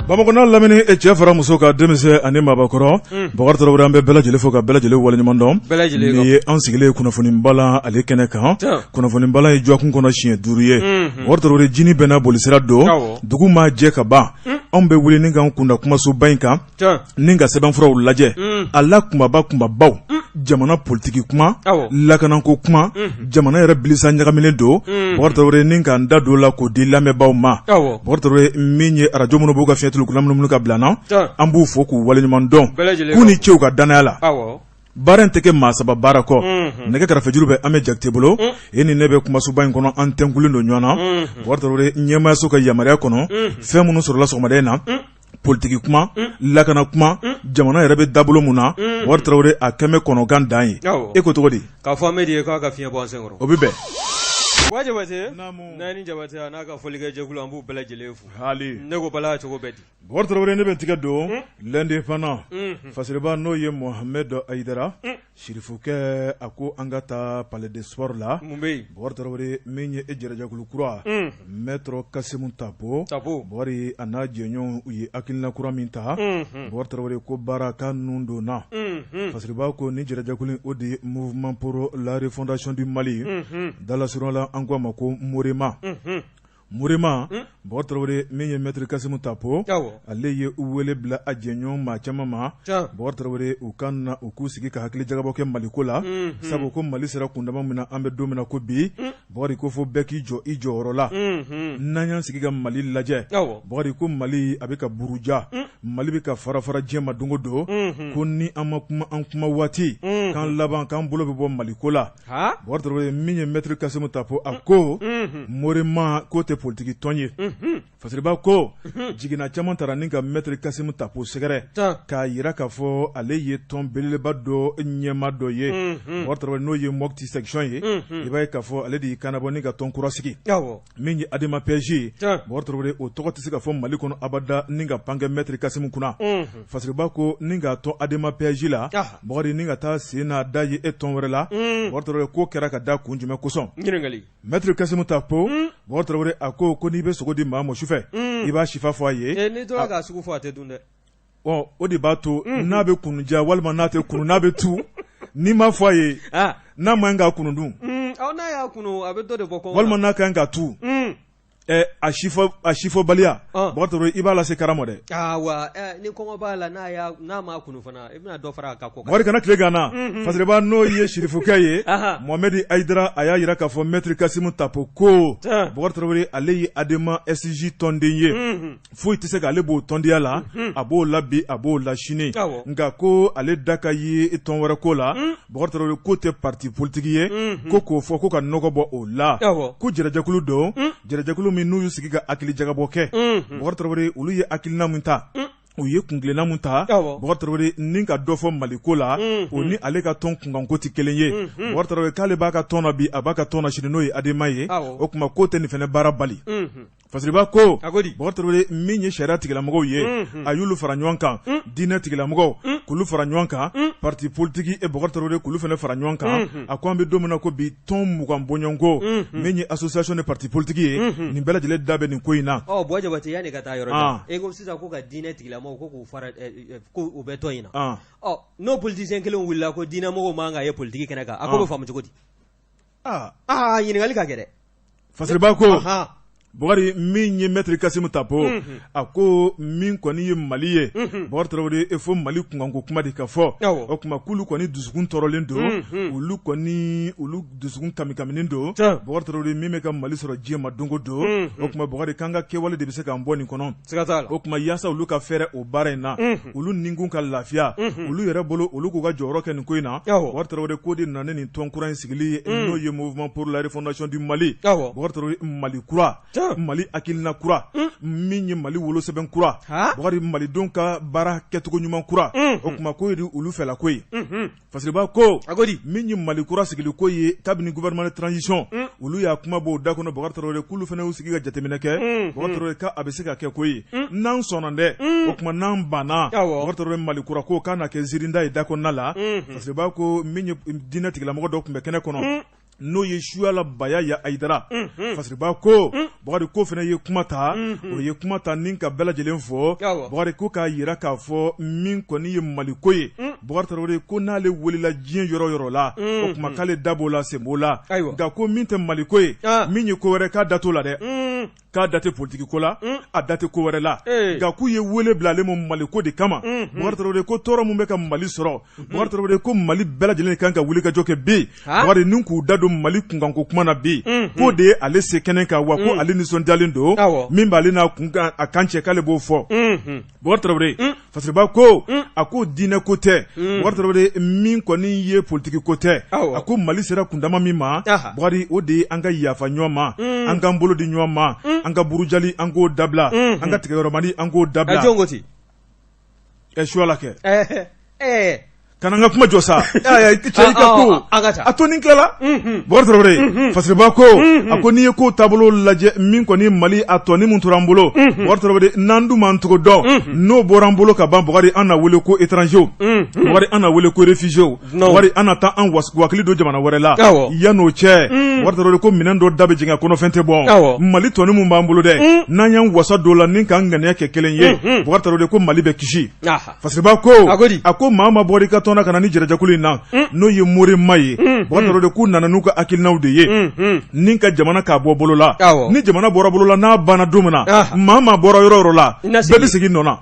Bamakɔ n'a lamini, e cɛ fara muso ka, denmisɛn ani maabakɔrɔ, Bakari Tarawele, an bɛ bɛɛ lajɛlen fo ka bɛɛ lajɛlen waleɲuman dɔn. Nin ye an sigilen kunnafoni balan ale kɛnɛ kan. Kunnafoni balan ye dɔgɔkun kɔnɔ siɲɛ 5 ye. Bakari Tarawele, jinin bɛɛ n'a bolisira don, dugu maa jɛ ka ban, anw bɛ wuli ni k'an kunda kumasoba in kan ni ka sɛbɛnfuraw lajɛ a la, kunbaba kunbabaw, jamana politiki kuma, lakanako kuma, jamana yɛrɛ bilisa ɲagaminen don. Bakari Tarawele, ni k'an da don la k'o di lamɛnbaaw ma. Bakari Tarawele, min ye arajo minnu b'u ka fiɲɛ tulu munumunu ka bila na, an b'u fo k'u waleɲuman dɔn k'u ni ce u ka dannaya la. Baara in tɛ kɛ maa saba baara kɔ. Nɛgɛ karafejuru bɛ Amɛ Jakite bolo. E ni ne bɛ kumasoba in kɔnɔ, an tɛnkulen don ɲɔgɔn na. Bakari Tarawele, ɲɛmaayaso ka yamaruya kɔnɔ, fɛn minnu sɔrɔla sɔgɔmada in na, politiki kuma, lakana kuma, jamana yɛrɛ bɛ dabolo mun na, Bakari Tarawele, a kɛmɛ kɔnɔgan dan ye. E ko cogo di? K'a fɔ Amedi ye k'a ka fiɲɛ bɔ an senkɔrɔ. O bɛ bɛn. Buwa Jabate Nayini Jabate a n'a ka fɔlikɛ jɛkulu, an b'u bɛɛ lajɛlen fo. Hali ne ko Bala, cogo bɛ di? Bakari Tarawele, ne bɛ n tigɛ don L'Indépendant. Fasiriba, n'o ye Mohamed Ayidara Sirifukɛ, a ko an ka taa Palais des Sports la. Mun bɛ yen? Bakari Tarawele, min ye e jɛrɛjɛkulu kura, Maître Kasimu Tapo, Bakari, a n'a jɛɲɔgɔnw, u ye hakilina kura min ta, Bakari Tarawele, ko baara ka nun donna. Fasiriba ko ni jɛrɛjɛkulu, o de ye Mouvement pour la refondation du Mali, dalasurunya la an ko a ma ko MOREMA. MOREMA, Bakari Tarawele, min ye Maître Kasimu Tapo, ale ye wele bila a jɛɲɔgɔn maa caman ma. Bakari Tarawele, u ka na u k'u sigi ka hakili jagabɔ kɛ Maliko la, sabu ko Mali sera kundama min na, an bɛ don min na ko bi, Bakari, ko fo bɛɛ k'i jɔ i jɔyɔrɔ la. N'an y'an sigi ka Mali lajɛ, Bakari, ko Mali a bɛ ka buruja, Mali bɛ ka fara fara diɲɛ ma don o don, ko ni an ma kuma an kuma waati, k'an laban k'an bolo bɛ bɔ Maliko la. Bakari Tarawele, min ye Maître Kasimu Tapo, a ko MOREMA k'o tɛ politiki tɔn ye. Fasiriba ko jiginna caman taara ni ka Maître Kasimu Tapo sɛgɛrɛ k'a jira k'a fɔ ale ye tɔn belebeleba dɔ ɲɛmaa dɔ ye. Bakari Tarawele, n'o ye Mopti section ye, i b'a ye k'a fɔ ale de y'i kannabɔ ni ka tɔn kura sigi min ye ADEMA PSG ye. Bakari Tarawele, o tɔgɔ tɛ se ka fɔ Mali kɔnɔ abada ni ka pan kɛ Maître Kasimu kunna. Fasiriba ko ni k'a to ADEMA PSG la, Bakari, ni ka taa sen n'a da ye e tɔn wɛrɛ la, Bakari Tarawele, k'o kɛra ka da kun jumɛn kosɔn? Maître Kasimu Tapo, Bakari Tarawele, a ko ko n'i bɛ sogo di maa ma sufɛ, i b'a sifa fɔ a ye. N'i tora k'a sugu fɔ, a tɛ dun dɛ. O de b'a to n'a bɛ kunu ja walima n'a tɛ kunu, n'a bɛ tu, n'i m'a fɔ a ye, n'a man kan ka kunu dun, n'a y'a kunu, a bɛ dɔ de bɔ kɔngɔ la, walima n'a kan ka tu, a sifɔbaliya, Bakari Tarawele, i b'a lase kara ma dɛ. Wa ni kɔngɔ b'a la, n'a ma kunu fana, i bɛna dɔ fara a kan. Bakari, kana tile ganna. Fasiriba, n'o ye Sirifukɛ ye, Mohamɛdi Ayidara, a y'a jira k'a fɔ Maître Kasimu Tapo ko Bakari Tarawele, ale ye ADEMA SG tɔnden ye, foyi tɛ se k'ale b'o tɔndenya la, a b'o la bi, a b'o la sini. Nka ko ale da ka ye tɔn wɛrɛ ko la, Bakari Tarawele, k'o tɛ parti politique ye, ko k'o fɔ ko ka nɔgɔ bɔ o la, ko jɛrɛjɛkulu don, jɛrɛjɛkulu min n'u y'u sigi ka hakili jagabɔ kɛ. Bakari Tarawele, olu ye hakilina min ta, u ye kuntilenna min ta, Bakari Tarawele, ni ka dɔ fɔ Mali ko la, o ni ale ka tɔn kunkanko tɛ kelen ye. Bakari Tarawele k'ale b'a ka tɔn na bi, a b'a ka tɔn na sini, n'o ye ADEMA ye. O tuma k'o tɛ nin fana baara bali. Fasiriba ko Bakari Tarawele, min ye sariya tigilamɔgɔw ye, a y'olu fara ɲɔgɔn kan, diinɛ tigilamɔgɔw k'olu fara ɲɔgɔn kan, parti politique e Bakari Tarawele, k'olu fana fara ɲɔgɔn kan. A ko an bɛ don min na ko bi, tɔn 20 bɔɲɔgɔnko min ye association de parti politique ye, nin bɛɛ lajɛlen da bɛ nin ko in na. Buwa Jabate, yanni ka taa yɔrɔ jan, e ko sisan ko ka diinɛ tigilamɔgɔw ko k'u fara, ko u bɛ tɔn in na. Ɔ, n'o politicien kelen wulila ko diinɛmɔgɔw man kan ka ye politique kɛnɛ kan, a ko bɛ faamu cogo di? Aa, ɲininkali ka kɛ dɛ. Fasiriba ko Bakari, min ye Maître Kasimu Tapo, a ko min kɔni ye Mali ye, Bakari Tarawele, e fo Mali kunkanko kuma de ka fɔ. O tuma k'olu kɔni dusukun tɔɔrɔlen don, olu kɔni olu dusukun kamikaminen don, Bakari Tarawele, min bɛ ka Mali sɔrɔ diɲɛ ma don o don. O tuma Bakari, k'an ka kɛwale de bɛ se k'an bɔ nin kɔnɔ. O tuma yaasa olu ka fɛɛrɛ o baara in na, olu nikun ka lafiya olu yɛrɛ bolo, olu k'u ka jɔyɔrɔ kɛ nin ko in na. Bakari Tarawele, k'o de nana ni tɔn kura in sigili ye, n'o ye Mouvement pour la refondation du Mali. Bakari Tarawele, Mali kura, Mali hakilina kura, min ye Mali wolosɛbɛn kura, Bakari, Malidenw ka baara kɛcogo ɲuman kura. O tuma k'o ye olu fɛla ko ye. Fasiriba ko min ye Mali kura sigili ko ye, kabini gouvernement de transition olu y'a kuma bɔ u da kɔnɔ, Bakari Tarawele, k'olu fana y'u sigi ka jateminɛ kɛ, Bakari Tarawele, k'a bɛ se ka kɛ ko ye n'an sɔnna dɛ. O tuma n'an banna, Bakari Tarawele, Mali kura ko k'a na kɛ ziirinda ye da kɔnɔna la. Fasiriba ko min ye diinɛ tigilamɔgɔ dɔ tun bɛ kɛnɛ kɔnɔ. N'o ye Suyala Bayaya Ayidara, Fasiriba ko Bakari ko fana ye kuma ta, o ye kuma ta ni ka bɛɛ lajɛlen fɔ. Bakari ko k'a jira k'a fɔ min kɔni ye Mali ko ye, Bakari Tarawele ko n'ale welela diɲɛ yɔrɔ yɔrɔ la, o tuma k'ale da b'o la, sen b'o la, nka ko min tɛ Mali ko ye, min ye ko wɛrɛ, k'a da t'o la dɛ. K'a da tɛ politiki ko la, a da tɛ ko wɛrɛ la, nka k'u ye wele bila ale ma Mali ko de kama. Bakari Tarawele ko tɔɔrɔ min bɛ ka Mali sɔrɔ, Bakari Tarawele ko Mali bɛɛ lajɛlen kan ka wuli ka jɔ kɛ bi, Bakari, ni k'u da don Mali kunkanko kuma na bi, k'o de ye ale se kɛnɛ kan, wa ko ale nisɔndiyalen don, min b'ale n'a kun kan a kan cɛ, k'ale b'o fɔ. Bakari Tarawele, Fasiriba ko a ko diinɛ ko tɛ, Bakari Tarawele, min kɔni ye politiki ko tɛ, a ko Mali sera kundama min ma, Bakari, o de ye an ka yafa ɲɔgɔn ma, an k'an bolo di ɲɔgɔn ma, an ka burujali an k'o dabila, an ka tigɛyɔrɔmani an k'o dabila. Suyala kɛ. Kana n ka kuma jɔ sa, cɛ, i ka ko a to ni tilala. Bakari Tarawele, Fasiriba ko a ko n'i ye ko taabolo lajɛ, min kɔni Mali a tɔ ni mun tora an bolo, Bakari Tarawele, n'an dun m'an cogo dɔn, n'o bɔra an bolo ka ban, Bakari, an na wele ko étranger, Bakari, an na wele ko réfugié, Bakari, an na taa an wakili don jamana wɛrɛ la. Yan'o cɛ, Bakari Tarawele ko minɛn dɔ da bɛ jigin a kɔnɔfɛn tɛ bɔ. Mali tɔnin mun b'an bolo dɛ, n'an y'an wasa don la ni k'an ŋaniya kɛ kelen ye, Bakari Tarawele ko Mali bɛ kisi. Fasiriba ko a ko maa ma bɔra i ka tɔn na ka na ni jɛrɛjɛkulu in na, n'o ye Morema ye, Bakari Tarawele, k'u nana n'u ka hakilinaw de ye ni ka jamana k'a bɔ bolo la. Ni jamana bɔra bolo la, n'a banna don min na, maa maa bɔra yɔrɔ yɔrɔ la, bɛɛ bɛ segin nɔ na.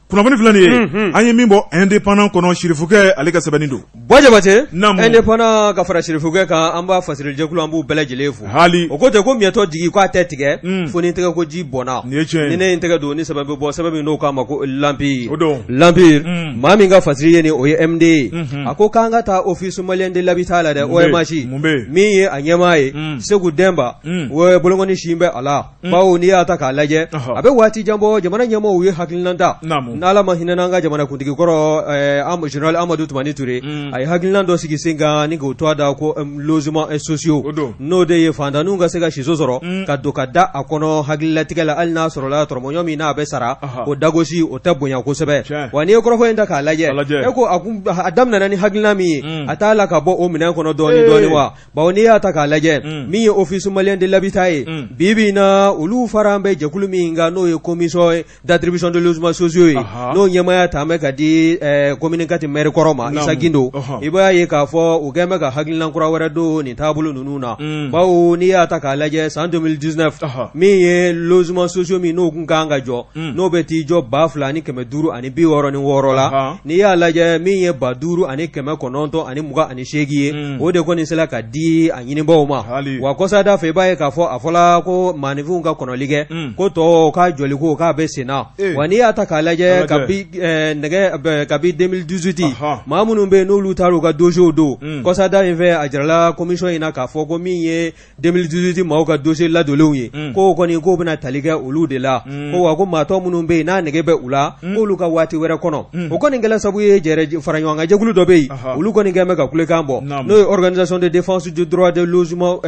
Kunnafoni filɛ nin ye, an ye min bɔ Indépendant kɔnɔ, Sirifukɛ ale ka sɛbɛnni don. Buwa Jabate, Indépendant ka fara Sirifukɛ kan, an b'a fasirijɛkulu, an b'u bɛɛ lajɛlen fo. Hali o ko tɛ ko miɲɛtɔ jigi k'a tɛ tigɛ fo ni tɛgɛ ko ji bɔnna. Ni ne ye n tɛgɛ don ni sɛbɛn bɛ bɔ, sɛbɛn min n'o k'a ma ko L'Empire. L'Empire, maa min ka fasiri ye nin, o ye MD ye. A ko k'an ka taa Office malien de l'habitat la dɛ, OMH, min ye a ɲɛmaa ye Segu Dɛnba, o bolonkɔni sin bɛ a la. Bawo n'i y'a ta k'a lajɛ, a bɛ waati jan bɔ, jamana ɲɛmɔgɔw ye hakilina ta. N'Ala ma hinɛ an ka jamanakuntigi kɔrɔ général Amadu Tumani Ture, a ye hakilina dɔ sigi sen kan ni k'o tɔgɔ da ko logements sociaux, n'o de ye fantanninw ka se ka siso sɔrɔ ka don ka da a kɔnɔ. Hakililatigɛ la, hali n'a sɔrɔla tɔrɔmɔɲɔ min n'a bɛ sara, o dagosi o tɛ bonya kosɛbɛ. Wa n'i ye kɔrɔfɔ in ta k'a lajɛ, e ko a daminɛna ni hakilina min ye, a t'a la ka bɔ o minɛn kɔnɔ dɔɔnin dɔɔnin wa. Bawo n'i y'a ta k'a lajɛ, min ye Office malien de l'habitat ye, bi bi in na, olu fara bɛ jɛkulu min kan, n'o ye commission d'attribution de logements sociaux ye, n'o ɲɛmaaya ta bɛ ka di commune 4 maire kɔrɔ ma, Isa Gindo, i b'a ye k'a fɔ u kɛlen bɛ ka hakilina kura wɛrɛ don nin taabolo ninnu na. Bawo n'i y'a ta k'a lajɛ, san 2019, min ye logements sociaux min n'o tun kan ka jɔ, n'o bɛ t'i jɔ 2566 la, n'i y'a lajɛ, min ye 5928 ye, o de kɔni sera ka di a ɲinibaaw ma. Wa kɔsada fɛ, i b'a ye k'a fɔ a fɔla ko maaninfinw ka kɔnɔli kɛ, ko tɔ k'a jɔli ko k'a bɛ sen na. Wa n'i y'a ta k'a lajɛ, kabi nɛgɛ kabi 2018, maa minnu bɛ yen n'olu taara u ka dossierw don kɔsada in fɛ, a jirala commission in na k'a fɔ ko min ye 2018 maaw ka dossier ladonlenw ye, ko kɔni k'o bɛna tali kɛ olu de la. Ko wa ko maa tɔ minnu bɛ yen n'a nege bɛ u la, k'olu ka waati wɛrɛ kɔnɔ. O kɔni kɛla sabu ye, jɛrɛ faraɲɔgɔnkan jɛkulu dɔ bɛ yen, olu kɔni kɛlen bɛ ka kulekan bɔ, n'o ye organisation de défense du droit de logement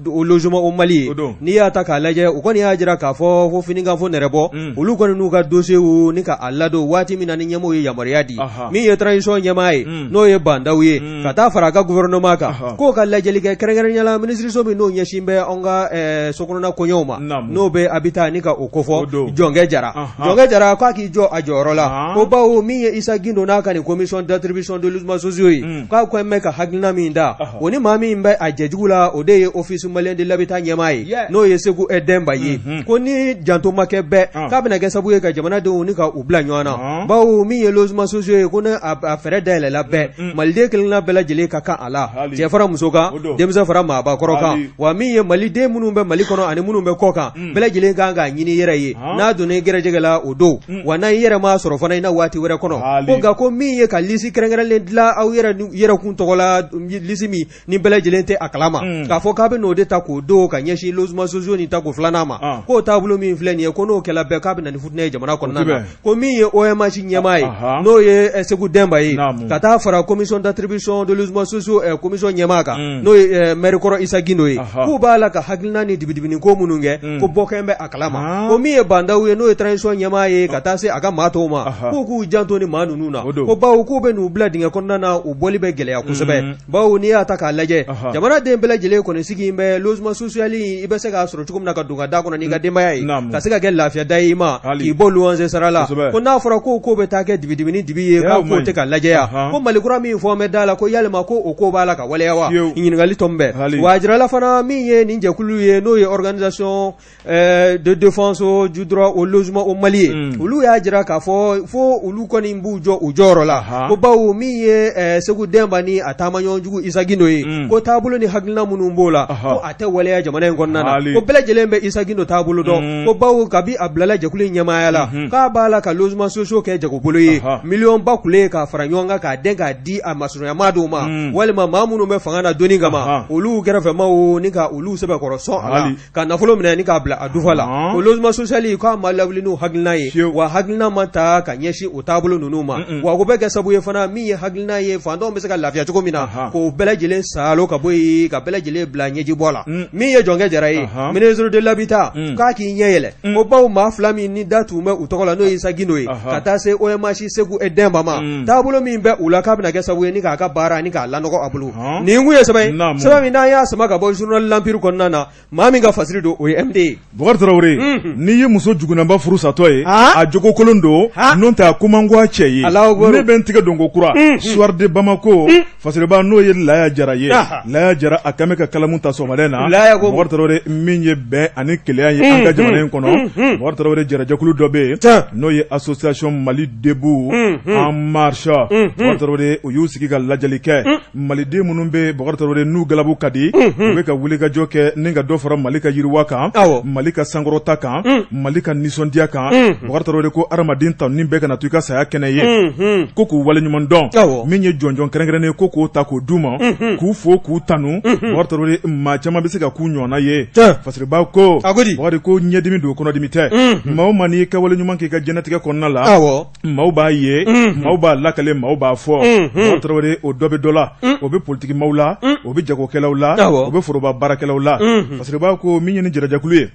au logement au Mali ye. N'i y'a ta k'a lajɛ, u kɔni y'a jira k'a fɔ ko fini kan fo nɛrɛ bɔ, olu kɔni n'u ka dossierw ni ka a ladon waati min na ni ɲɛmɔgɔw ye yamaruya di, min ye transition ɲɛmaa ye, n'o ye Ba Ndaw ye, ka taa fara a ka gouvernement kan, k'o ka lajɛli kɛ, kɛrɛnkɛrɛnnenya la minisiriso min n'o ɲɛsin bɛ anw ka sokɔnɔna koɲɛw ma, n'o bɛ habitat ni ka o kofɔ, Jɔnkɛ Jara. Jɔnkɛ Jara k'a k'i jɔ a jɔyɔrɔ la, ko bawo min ye Isa Gindo n'a ka nin commission d'attribution de logements sociaux ye, k'a ko bɛ ka hakilina min da, o ni maa min bɛ a jɛjugu la, o de ye Office malien de l'habitat ɲɛmaa ye, n'o ye Segu Dɛnba ye, ko ni janto ma kɛ bɛɛ, k'a bɛna kɛ sababu ye ka jamanadenw ni ka u bila ɲɔgɔn na. Bawo min ye logements sociaux ye, ko ne a fɛɛrɛ dayɛlɛla bɛɛ, maliden kelenna bɛɛ lajɛlen ka kan a la, cɛ fara muso kan, denmisɛn fara maabakɔrɔ kan. Wa min ye maliden minnu bɛ Mali kɔnɔ ani minnu bɛ kɔ kan, bɛɛ lajɛlen kan k'a ɲini i yɛrɛ ye, n'a donna i gɛrɛjɛgɛ la o don, wa n'a i yɛrɛ m'a sɔrɔ fana, i na waati wɛrɛ kɔnɔ. Ko nka ko min ye ka lisi kɛrɛnkɛrɛnlen dilan aw yɛrɛ kun tɔgɔ la, lisi min ni bɛɛ lajɛlen tɛ a kalama, k'a fɔ k'a bɛ n'o de ta k'o don ka ɲɛsin logements sociaux nin tako filanan ma, k'o taabolo min filɛ nin ye, ko n'o kɛla bɛɛ, k'a bɛ na ni futinɛ ye jamana kɔnɔna na. Ko min min ye OMH ɲɛmaa ye n'o ye Seku Dɛnba ye ka taa fara commission d'attribution de logements sociaux commission ɲɛmaa kan n'o ye maire kɔrɔ Isa Gindo ye k'u b'a la ka hakilina ni dibidibini ko minnu kɛ ko bɔkɛn bɛ a kalama ko min ye Ba Ndaw ye n'o ye transition ɲɛmaa ye ka taa se a ka maa tɔw ma k'u k'u janto ni maa ninnu na ko bawo k'u bɛ n'u bila dingɛ kɔnɔna na u bɔli bɛ gɛlɛya kosɛbɛ bawo n'i y'a ta k'a lajɛ jamanaden bɛɛ lajɛlen kɔni sigi bɛ logement social i bɛ se k'a sɔrɔ cogo min na ka don ka da kɔnɔ n'i ka denbaya ye ka se ka kɛ lafiya da ye i ma k'i bɔ luwanse sara la ko n'a fɔra ko ko bɛ taa kɛ dibidibini dibi ye k'a ko tɛ ka lajɛya ko Mali kura min fɔ bɛ da la ko yalima ko o ko b'a la ka waleya wa ɲininkali tɔ bɛ wa a jirala fana min ye nin jɛkulu ye n'o ye organisation de défense du droit au logement au Mali ye olu y'a jira k'a fɔ fo olu kɔni b'u jɔ u jɔyɔrɔ la ko bawo min ye Seku Dɛnba ni a taamaɲɔgɔnjugu Isa Gindo ye ko taabolo ni hakilina minnu b'o la ko a tɛ waleya jamana in kɔnɔna na ko bɛɛ lajɛlen bɛ Isa Gindo taabolo dɔn ko bawo kabi a bilala jɛkulu in ɲɛmaaya la k'a b'a la ka logement sociaux kɛ jagobolo ye miliyɔn ba kule k'a fara ɲɔgɔn kan k'a dɛn k'a di a masurunyamaa dɔw ma walima maa minnu bɛ fanga na doni kama olu kɛrɛfɛmaw ni ka olu sɛbɛkɔrɔ sɔn a la ka nafolo minɛ ni k'a bila a dufa la ko logement social k'a ma lawuli n'u hakilina ye wa hakilina ma ta ka ɲɛsin o taabolo ninnu ma wa ko bɛ kɛ sababu ye fana min ye hakilina ye fantanw bɛ se ka lafiya cogo min na k'o bɛɛ lajɛlen saalo ka bɔ yen ka bɛɛ lajɛlen bila ɲɛjibɔ la min ye Jɔnkɛ Jara ye ministre de l'habitat k'a k'i ɲɛ yɛlɛ ko bawo maa fila min ni da tun bɛ u tɔgɔ la n'o ye Isa Gindo ye ka taa se OMH Seku Dɛnba ma taabolo min bɛ u la k'a bɛna kɛ sababu ye ni k'a ka baara ni k'a lanɔgɔ a bolo nin kun ye sɛbɛn ye sɛbɛn min n'an y'a sama ka bɔ journal L'Empire kɔnɔna na maa min ka fasiri don o ye MD ye. Bukari Tarawele, unhun, n'i ye muso jugunanba furu satɔ ye, a jogo kolon don, n'o tɛ a ko man go a cɛ ye, Alahu akibaru, ne bɛ n tigɛ don ko kura, unhun, Soir de Bamako, Fasiriba n'o ye Laya Jara ye, Laya Jara a kan bɛ ka kalamu ta sɔgɔmada in na, Laya ko, Bukari Tarawele min ye bɛn ani kelenya ye an ka jamana in kɔnɔ, Bukari Tarawele jɛrɛjɛkulu dɔ bɛ yen, n'o ye association Mali debout en marche, Bukari Tarawele u y'u sigi ka lajɛli kɛ Maliden minnu bɛ Bukari Tarawele n'u galabu ka di u bɛ ka wulikajɔ kɛ ni ka dɔ fara Mali ka yiriwa kan Mali ka sankɔrɔta kan Mali ka nisɔndiya kan Bukari Tarawele ko hadamaden tanuni bɛɛ kana to i ka saya kɛnɛ ye ko k'u waleɲuman dɔn min ye jɔnjɔn kɛrɛnkɛrɛnnen ko k'o ta k'o d'u ma k'u fo k'u tanu Bukari Tarawele maa caman bɛ se ka k'u ɲɔgɔnna ye Fasiriba ko Bukari ko ɲɛdimi don kɔnɔdimi tɛ maa o maa n'i ye kɛwale ɲuman k'i ka diɲɛnatigɛ kɔnɔna la maaw b'a ye maaw b'a lakale maaw b'a fɔ Bukari Tarawele o dɔ bɛ dɔ la o bɛ politikimaw la o bɛ jagokɛlaw la o bɛ foroba baarakɛlaw la Fasiriba ko min ye ni jɛrɛjɛkulu ye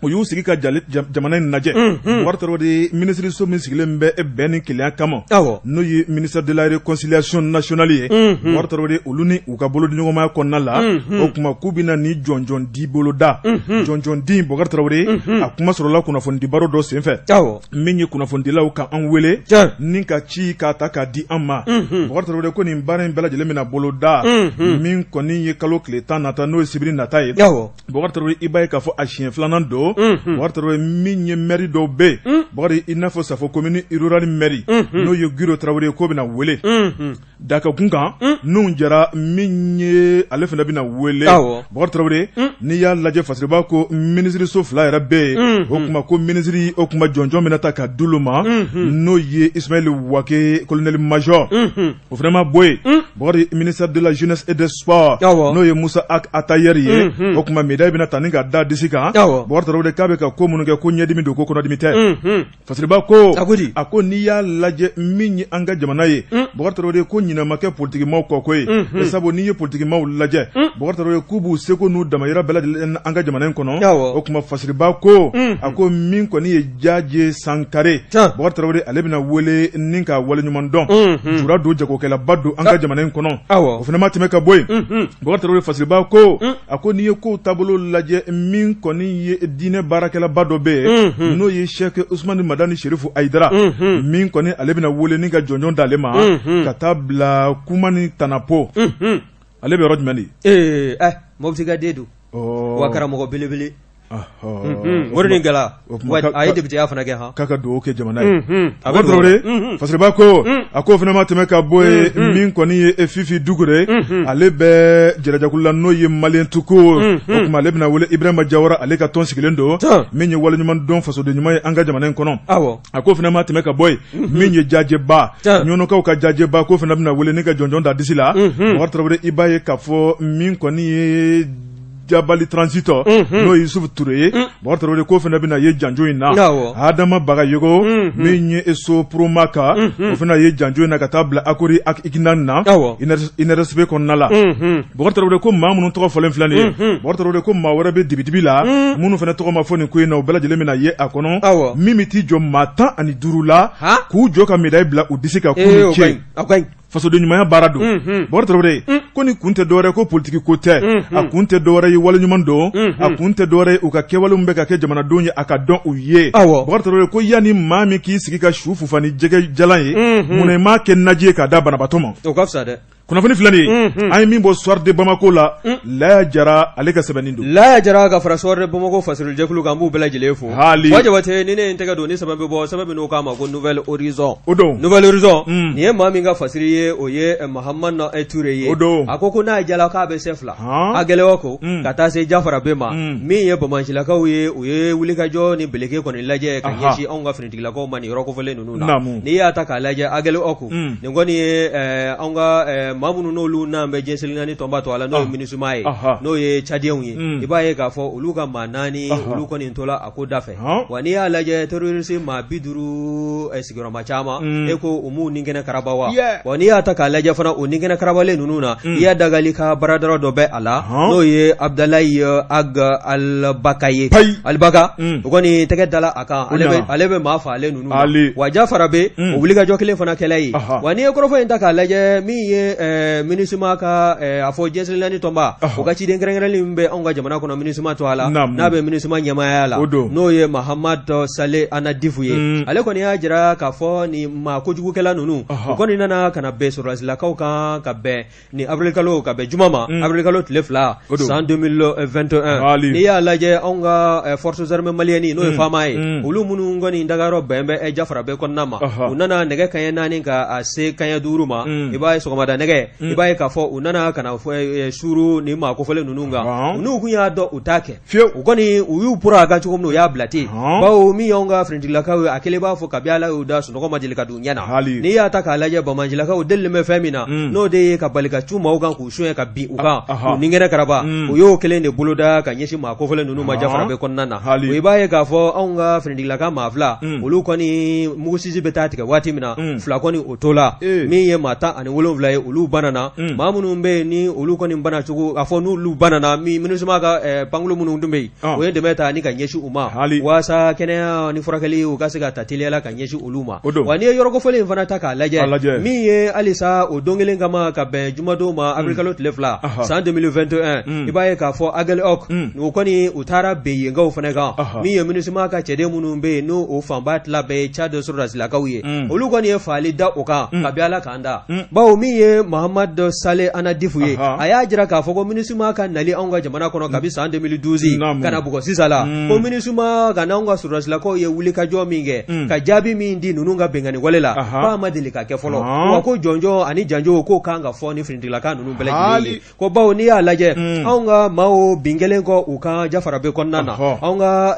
u y'u sigi ka jamana in lajɛ Bukari Tarawele minisiriso min sigilen bɛ bɛn ni kelenya kama n'o ye ministère de la réconciliation nationale ye Bukari Tarawele olu ni u ka bolodiɲɔgɔnmaya kɔnɔna la o tuma k'u bɛna ni jɔnjɔn di boloda jɔnjɔn di Bukari Tarawele a kuma sɔrɔla kunnafonidi baro dɔ senfɛ min ye kunnafonidilaw ka an wele ni ka ci k'a ta k'a di an ma Bukari Tarawele ko nin baara in bɛɛ lajɛlen bɛna boloda min kɔni ye kalo tile 10 nata n'o ye sibiri nata ye Bukari Tarawele i b'a ye k'a fɔ a siɲɛ filanan don Bukari Tarawele min ye mɛri dɔw bɛ yen Bukari i n'a fɔ Safo commune rurale mɛri n'o ye Gindo Tarawele k'o bɛna wele Daka kun kan Nuhun Jara min ye ale fana bɛna wele Bukari Tarawele n'i y'a lajɛ Fasiriba ko minisiriso fila yɛrɛ bɛ yen o tuma ko minisiri o tuma jɔnjɔn bɛna ta ka d'olu ma n'o ye Ismaël Wagué colonel major o fana ma bɔ yen Bukari ministère de la jeunesse et des sports n'o ye Moussa Ag Attaher ye o tuma médaille bɛna ta ni ka da disi kan Bukari Tarawele k'a bɛ ka ko minnu kɛ ko ɲɛdimi don ko kɔnɔdimi tɛ Fasiriba ko a ko n'i y'a lajɛ min ye an ka jamana ye Bukari Tarawele ko ɲinɛ ma kɛ politikimaw kɔ ko ye sabu n'i ye politikimaw lajɛ Bukari Tarawele k'u b'u seko n'u damayira bɛɛ lajɛlen an ka jamana in kɔnɔ o tuma Fasiriba ko a ko min kɔni ye Jaje Sankare Bukari Tarawele ale bɛna wele ni ka waleɲuman dɔn jura don jagokɛlaba don an ka jamana in kɔnɔ o fana ma tɛmɛ ka bɔ yen Bukari Tarawele Fasiriba ko a ko n'i ye kow taabolo lajɛ min kɔni ye diinɛ baarakɛlaba dɔ bɛ yen n'o ye Sɛki Usumani Madani Serifu Ayidara min kɔni ale bɛna wele ni ka jɔnjɔn d'ale ma ka taa bila Kumani Tanapo ale bɛ yɔrɔ jumɛn de ee Mopti ka den don wa karamɔgɔ belebele o de gala a ye députéya fana kɛ k'a ka dugawu kɛ jamana ye a bɛ Tarawele Fasiriba ko a k'o fana ma tɛmɛ ka bɔ yen min kɔni ye Fifi Dukure ale bɛ jɛrɛjɛkulu la n'o ye Malien tout court o tuma ale bɛna wele Ibrahima Jawara ale ka tɔn sigilen don min ye waleɲuman dɔn fasoden ɲuman ye an ka jamana in kɔnɔ a k'o fana ma tɛmɛ ka bɔ yen min ye Jajeba Ɲɔnɔkaw ka Jajeba k'o fana bɛna wele ni ka jɔnjɔn da disi la Bukari Tarawele i b'a ye k'a fɔ min kɔni ye Jabali Transit n'o ye Yusufu Ture ye, Bubakari Tarawele, k'o fana bɛna ye janjo in na. Adama Bagayogo min ye Soproma kan, o fana ye janjo in na ka taa bila Akori Ikinan na INRSP kɔnɔna la. Bubakari Tarawele, ko maa minnu tɔgɔ fɔlen filɛ nin ye, Bubakari Tarawele, ko maa wɛrɛ bɛ dibidibi la minnu fana tɔgɔ ma fɔ nin ko in na, u bɛɛ lajɛlen bɛna ye a kɔnɔ, min bɛ t'i jɔ maa 15 la k'u jɔ ka médaille bila u disi kan k'u ni ce. Fasoden ɲumanya baara don. Bubakari Tarawele, ko nin kun tɛ dɔwɛrɛ ko politiki ko tɛ, a kun tɛ dɔwɛrɛ ye waleɲuman don, a kun tɛ dɔwɛrɛ ye u ka kɛwale min bɛ ka kɛ jamanadenw ye, a ka dɔn u ye. Bubakari Tarawele, ko yanni maa min k'i sigi ka su fufa ni jɛgɛ jalan ye, munna i m'a kɛ naji ye k'a da banabaatɔ ma? O ka fisa dɛ. Kunnafoni filɛ nin ye, an ye min bɔ Soir de Bamako la, Laya Jara ale ka sɛbɛnni don. Laya Jara ka fara Soir de Bamako fasirijɛkulu kan, an b'u bɛɛ lajɛlen fo. Hali Buwa Jabate, ni ne ye n tɛgɛ don ni sɛbɛn bɛ bɔ, sɛbɛn min n'o k'a ma ko Nouvel Horizon. O don. Nouvel Horizon, nin ye maa min ka fasiri ye, o ye Mahamani Ture ye. O don. A ko n'a jala k'a bɛ se fila. Aguelhok ka taa se Jafarabe ma, min ye banbaancilakaw ye, u ye wulikajɔ ni beleke kɔni lajɛ ka ɲɛsin anw ka finitigilakaw ma nin yɔrɔ kofɔlen ninnu na. N'i y'a ta k'a lajɛ Aguelhok, nin kɔni ye anw ka maa minnu n'olu n'an bɛ diɲɛ seleke naani tɔnba tɔgɔ la, n'o ye MINUSMA ye, n'o ye Tchadiens ye, i b'a ye k'a fɔ olu ka maa 4 olu kɔni tola a ko da fɛ. Wa n'i y'a lajɛ terroriste maa 50 sigiyɔrɔma caman, e ko u m'u ni kɛnɛ karaba wa? Wa n'i y'a ta k'a lajɛ fana, o ni kɛnɛ karabalen ninnu na, Iyad Ag Ghali ka baradara dɔ bɛ a la, n'o ye Abdalayi Ag Albaka ye. Albaka, o kɔni tɛgɛ dala a kan, ale bɛ maa faalen ninnu na. Wa Jafarabe, o wulikajɔ kelen fana kɛla yen. Wa n'i ye kɔrɔfɔ in ta k'a lajɛ, min ye MINUSMA ka a fɔ diɲɛ seleke naani tɔnba, o ka ciden kɛrɛnkɛrɛnlen min bɛ anw ka jamana kɔnɔ MINUSMA tɔgɔ la, n'a bɛ MINUSMA ɲɛmaaya la, n'o ye Mahamad Saleh Annadif ye, ale kɔni y'a jira k'a fɔ nin maa kojugukɛla ninnu, u kɔni nana ka na bɛn sɔrɔdasilakaw kan ka bɛn nin awirilikalo, ka bɛn juma ma, awirilikalo tile 2 san 2021. N'i y'a lajɛ anw ka forces armées maliennes, n'o ye FAMa ye, olu minnu kɔni dagayɔrɔ bɛn bɛ Jafarabe kɔnɔna ma, u nana nɛgɛ kanɲɛ 4 ka se kanɲɛ 5 ma, i b'a ye sɔgɔmada nɛgɛ, i b'a ye k'a fɔ u nana ka na suuru nin maa kofɔlen ninnu kan. U n'u kun y'a dɔn u t'a kɛ fiyewu. U kɔni u y'u poro a kan cogo min na, u y'a bila ten, bawo min y'anw ka finitigilakaw ye, a kɛlen b'a fɔ kabi Ala y'u da, sunɔgɔ ma deli ka don u ɲɛ na. N'i y'a ta k'a lajɛ, banbaancilakaw delilen bɛ fɛn min na, n'o de ye ka bali ka cun maaw kan k'u suɲɛ ka bin u kan k'u ni kɛnɛ karaba, u y'o kelen de boloda ka ɲɛsin maa kofɔlen ninnu ma Jafarabe kɔnɔna na. I b'a ye k'a fɔ anw ka finitigilaka maa 2, olu kɔni mugusisi bɛ taa tigɛ waati min na, 2 kɔni o tola. Min ye maa 17 ye, olu banana. Maa minnu bɛ yen ni olu kɔni bana cogo a fɔ n'olu banana, MINUSMA ka pankulu minnu tun bɛ yen, o ye dɛmɛ ta ni ka ɲɛsin u ma waasa kɛnɛya ni furakɛli u ka se ka ta teliya la ka ɲɛsin olu ma. Wa n'i ye yɔrɔ kofɔlen in fana ta k'a lajɛ, min ye halisa o don kelen kama ka bɛn jumadon ma, awirilikalo tile 2 san 2021, i b'a ye k'a fɔ Aguelhok, u kɔni u taara bin yenkaw fana kan. Min ye MINUSMA ka cɛden minnu bɛ yen, n'o o fanba tila bɛɛ ye Tchad sɔrɔdasilakaw ye, olu kɔni ye faali da o kan kabi Ala k'an da, bawo min ye Mahamad Saleh Annadif ye, a y'a jira k'a fɔ ko MINUSMA ka nali anw ka jamana kɔnɔ kabi san 2012 ka na bugɔ sisan la, ko MINUSMA ka n'anw ka sɔrɔdasilakaw ye wulikajɔ min kɛ ka jaabi min di ninnu ka binkanni wale la, k'a ma deli ka kɛ fɔlɔ, wa ko jɔnjɔn ani janjo k'o kan ka fɔ ni finitigilaka ninnu bɛɛ lajɛlen ye. Ko bawo n'i y'a lajɛ, anw ka maaw bin kɛlen kɔ u kan Jafarabe kɔnɔna na, anw ka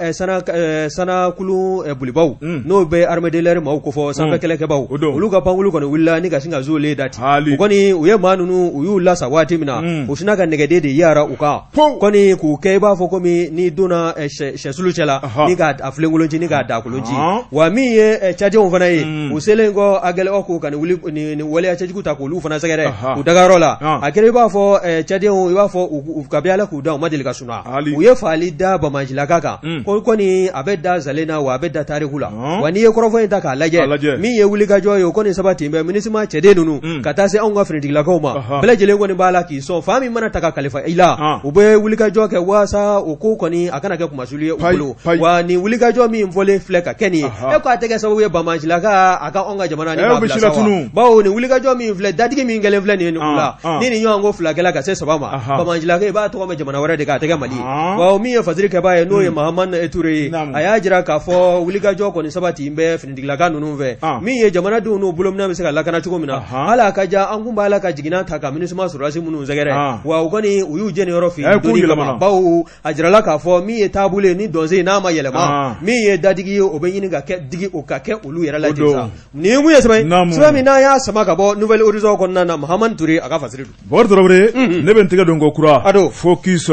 sanakulu bolibaw, n'o bɛ armée de l'air maaw kofɔ, sanfɛ kɛlɛkɛbaw, olu ka pankulu kɔni wulila ni ka sin ka zolen da ten. U kɔni u ye maa ninnu u y'u lasa waati min na, u sinna ka nɛgɛden de yaara u kan kɔni k'u kɛ i b'a fɔ komi n'i donna sɛsulu cɛ la ni k'a filenkolon ci ni k'a dakolon ci. Wa min ye Tchadiens fana ye, u selen kɔ Aguelhok ka nin waleya cɛjugu ta k'olu fana sɛgɛrɛ u dagayɔrɔ la, a kɛra i b'a fɔ Tchadiens, i b'a fɔ kabi Ala k'u da u ma deli ka sunɔgɔ. U ye faali da banbaancilaka kan, ko kɔni a bɛ da zalen na, wa a bɛ da tariku la. Wa n'i ye kɔrɔfɔ in ta k'a lajɛ, min ye wulikajɔ ye, o kɔni sabati bɛ MINUSMA cɛden ninnu ka taa se anw ka finitigilakaw ma, bɛɛ lajɛlen kɔni b'a la k'i sɔn fan min mana ta ka kalifa i la, u bɛ wulikajɔ kɛ waasa o ko kɔni a kana kɛ kunmasuli ye u bolo. Wa nin wulikajɔ min fɔlen filɛ ka kɛ nin ye, e ko a tɛ kɛ sababu ye banbaancilaka a ka anw ka jamana ni k'a bila sa wa? Bawo nin wulikajɔ min filɛ, dadigi min kɛlen filɛ nin ye u la, ni nin ɲɔgɔn ko 2 kɛla ka se 3 ma, banbaancilaka i b'a tɔgɔ mɛn jamana wɛrɛ de kan, a tɛ kɛ Mali ye. Wa min ye fasiri kɛbaa ye, n'o ye Mahamani Ture ye, a y'a jira k'a fɔ wulikajɔ kɔni sabati bɛ finitigilaka ninnu fɛ, min ye jamanadenw n'u bolominɛn bɛ se ka lakana cogo min na. Hali a ka ja an kun b'a la ka jiginna ta ka MINUSMA sɔrɔdasi minnu sɛgɛrɛ wa u kɔni u y'u jeniyɔrɔ fin doni kama bawo a jirala k'a fɔ min ye taabolo ye ni dɔnsen n'a ma yɛlɛma min ye dadigi ye o bɛ ɲini ka kɛ digi o ka kɛ olu yɛrɛ la ten sa nin ye mun ye sɛbɛn sɛbɛn min n'an y'a sama ka bɔ Nouvel Horizon kɔnɔna na Mahamani Ture a ka fasiri don. Bɔkari Tarawele ne bɛ n tɛgɛ don ko kura Focus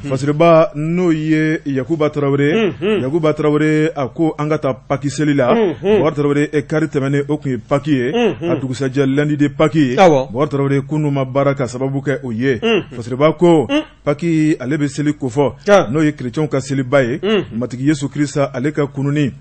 fasiriba n'o ye Yakuba Tarawele Yakuba Tarawele a ko an ka taa Pâques seli la Bɔkari Tarawele e kari tɛmɛnen o tun ye Pâques ye a dugusɛjɛ lundi de Pâques ye Bɔkari Tarawele kunun ma baara ka sababu kɛ o ye fasiriba ko Pâques ale bɛ seli kofɔ n'o ye chrétienw ka seliba ye matigi Yesu Kirisa ale ka kununni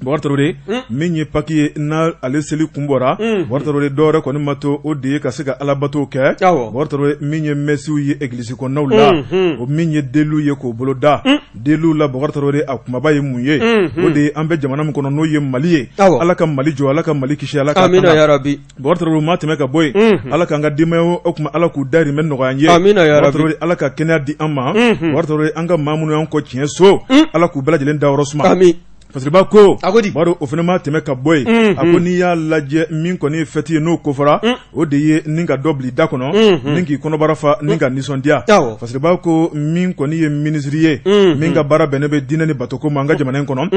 Bɔkari Tarawele min ye Pâques ye n'a ale seli kun bɔra Bɔkari Tarawele dɔwɛrɛ kɔni ma to o de ye ka se ka alabato kɛ Bɔkari Tarawele min ye mɛsiw ye egilisi kɔnɔnaw la o min ye deliw ye k'o boloda deliw la Bɔkari Tarawele a kumaba ye mun ye o de ye an bɛ jamana min kɔnɔ n'o ye Mali ye Ala ka Mali jɔ Ala ka Mali kisi Ala k'a Bɔkari Tarawele ma tɛmɛ ka bɔ yen Ala k'an ka denbaya o tuma Ala k'u dahirimɛ nɔgɔya an ye amiina ya rabi Bɔkari Tarawele Ala ka kɛnɛya di an ma Bɔkari Tarawele an ka maa minnu y'an kɔn tiɲɛ so Ala k'u bɛɛ lajɛlen dayɔrɔ suma ami Fasiriba ko a ko di bari o fana ma tɛmɛ ka bɔ yen a ko n'i y'a lajɛ min kɔni ye fɛti ye n'o kofɔra o de ye ni ka dɔ bila i da kɔnɔ ni k'i kɔnɔbara fa ni ka nisɔndiya Fasiriba ko min kɔni ye minisiri ye min ka baara bɛnnen bɛ diinɛ ni batoko ma an ka jamana in kɔnɔ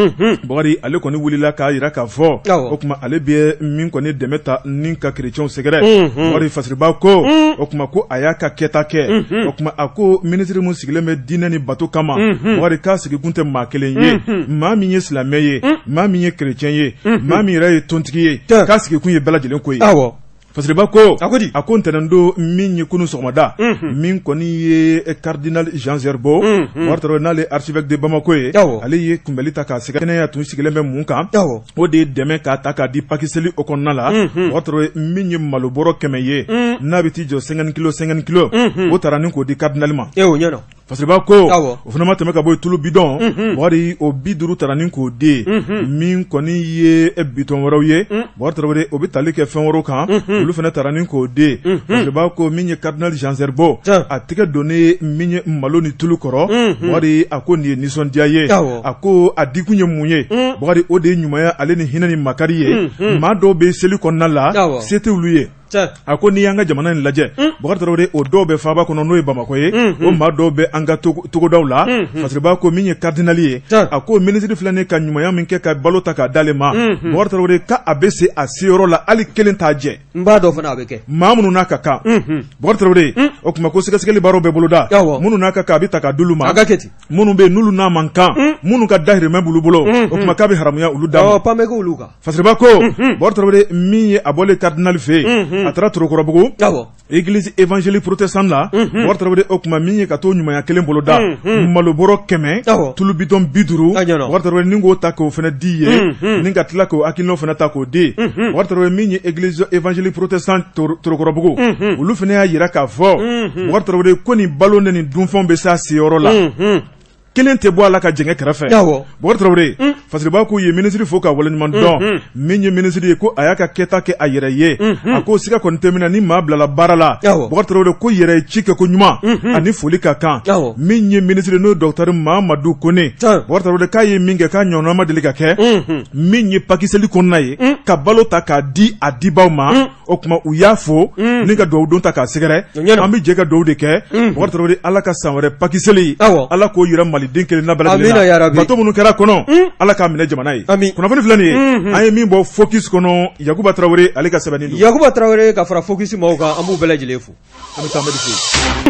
Bɔkari ale kɔni wulila k'a jira k'a fɔ o tuma ale bɛ min kɔni dɛmɛ ta ni ka kerecɛnw sɛgɛrɛ Bɔkari Fasiriba ko o tuma ko a y'a ka kɛta kɛ o tuma a ko minisiri min sigilen bɛ diinɛ ni bato kama Bɔkari k'a sigikun tɛ maa kelen ye maa min ye silamɛ ye maa min ye kerecɛn ye maa min yɛrɛ ye tontigi ye k'a sigikun ye bɛɛ lajɛlen ko ye Fasiriba ko a ko di a ko ntɛnɛndon min ye kunun sɔgɔmada min kɔni ye cardinal Jean Zerbo Bɔkari Tarawele n'ale archevêque de Bamako ye ale ye kunbɛli ta k'a sɛgɛrɛ kɛnɛya tun sigilen bɛ mun kan o de ye dɛmɛ k'a ta k'a di Pâques seli o kɔnɔna la Bɔkari Tarawele min ye malobɔrɔ 100 ye n'a bɛ t'i jɔ 50 kilo 50 kilo o taara ni k'o di cardinal ma Fasiriba ko o fana ma tɛmɛ ka bɔ tulu bidɔn Bɔkari o 50 tara ni k'o di min kɔni ye bitɔn wɛrɛw ye Bɔkari Tarawele o bɛ tali kɛ fɛn wɛrɛw kan olu fana tara ni k'o di Fasiriba ko min ye cardinal Jean Zerbo a tɛgɛ donnen min ye malo ni tulu kɔrɔ Bɔkari a ko nin ye nisɔndiya ye a ko a dikun ye mun ye Bɔkari o de ye ɲumanya ale ni hinɛ ni makari ye maa dɔw bɛ seli kɔnɔna la se tɛ olu ye a ko n'i y'an ka jamana in lajɛ Bɔkari Tarawele o dɔw bɛ faaba kɔnɔ n'o ye Bamakɔ ye o maa dɔw bɛ an ka togodaw la Fasiriba ko min ye cardinal ye a ko minisiri filɛ nin ka ɲumanya min kɛ ka balo ta k'a d'ale ma Bɔkari Tarawele k'a bɛ se a seyɔrɔ la hali kelen t'a jɛ n b'a dɔn fana a bɛ kɛ maa minnu n'a ka kan Bɔkari Tarawele o tuma ko sɛgɛsɛgɛli baaraw bɛ boloda minnu n'a ka kan a bɛ ta k'a d'olu ma a ka kɛ ten minnu bɛ yen n'olu n'a man kan minnu ka dahirimɛ b'olu bolo o tuma k'a bɛ haramuya olu da ma pan bɛ kɛ olu kan Fasiriba ko Bɔkari Tarawele min ye a bɔlen cardinal fɛ yen a taara Torokɔrɔbugu église évangélique protestante la Bɔkari Tarawele o tuma min ye ka t'o ɲumanya kelen boloda malobɔrɔ 100 tulu bitɔn 50 Bɔkari Tarawele ni k'o ta k'o fana di yen ni ka tila k'o hakilinaw fana ta k'o di Bɔkari Tarawele min ye église évangélique protestante Torokɔrɔbugu olu fana y'a jira k'a fɔ Bɔkari Tarawele ko nin balo ni nin dunfɛnw bɛ s'a seyɔrɔ la kelen tɛ bɔ a la ka jɛngɛ kɛrɛfɛ Bɔkari Tarawele Fasiriba k'u ye minisiri fo ka waleɲuman dɔn min ye minisiri ye ko a y'a ka kɛta kɛ a yɛrɛ ye a ko siga kɔni tɛ min na ni maa bilala baara la Bɔkari Tarawele ko yɛrɛ ye ci kɛ ko ɲuman ani foli ka kan min ye minisiri n'o ye docteur Mamadu Kone Bɔkari Tarawele k'a ye min kɛ k'a ɲɔgɔnna ma deli ka kɛ min ye Pâques seli kɔnɔna ye ka balo ta k'a di a dibaw ma o tuma u y'a fo ni ka dugawu don ta k'a sɛgɛrɛ an bɛ jɛ ka dugawu de kɛ Bɔkari Tarawele Ala ka san wɛrɛ Pâques seli Ala k'o jira maliden kelenna bɛɛ lajɛlen na bato minnu kɛra kɔnɔ Ala k'a minɛ jamana ye kunnafoni filɛ nin ye an ye min bɔ Focus kɔnɔ Yakuba Tarawele ale ka sɛbɛnni don Yakuba Tarawele ka fara Focus maaw kan an b'u bɛɛ lajɛlen fo An bɛ taa Amadu fɛ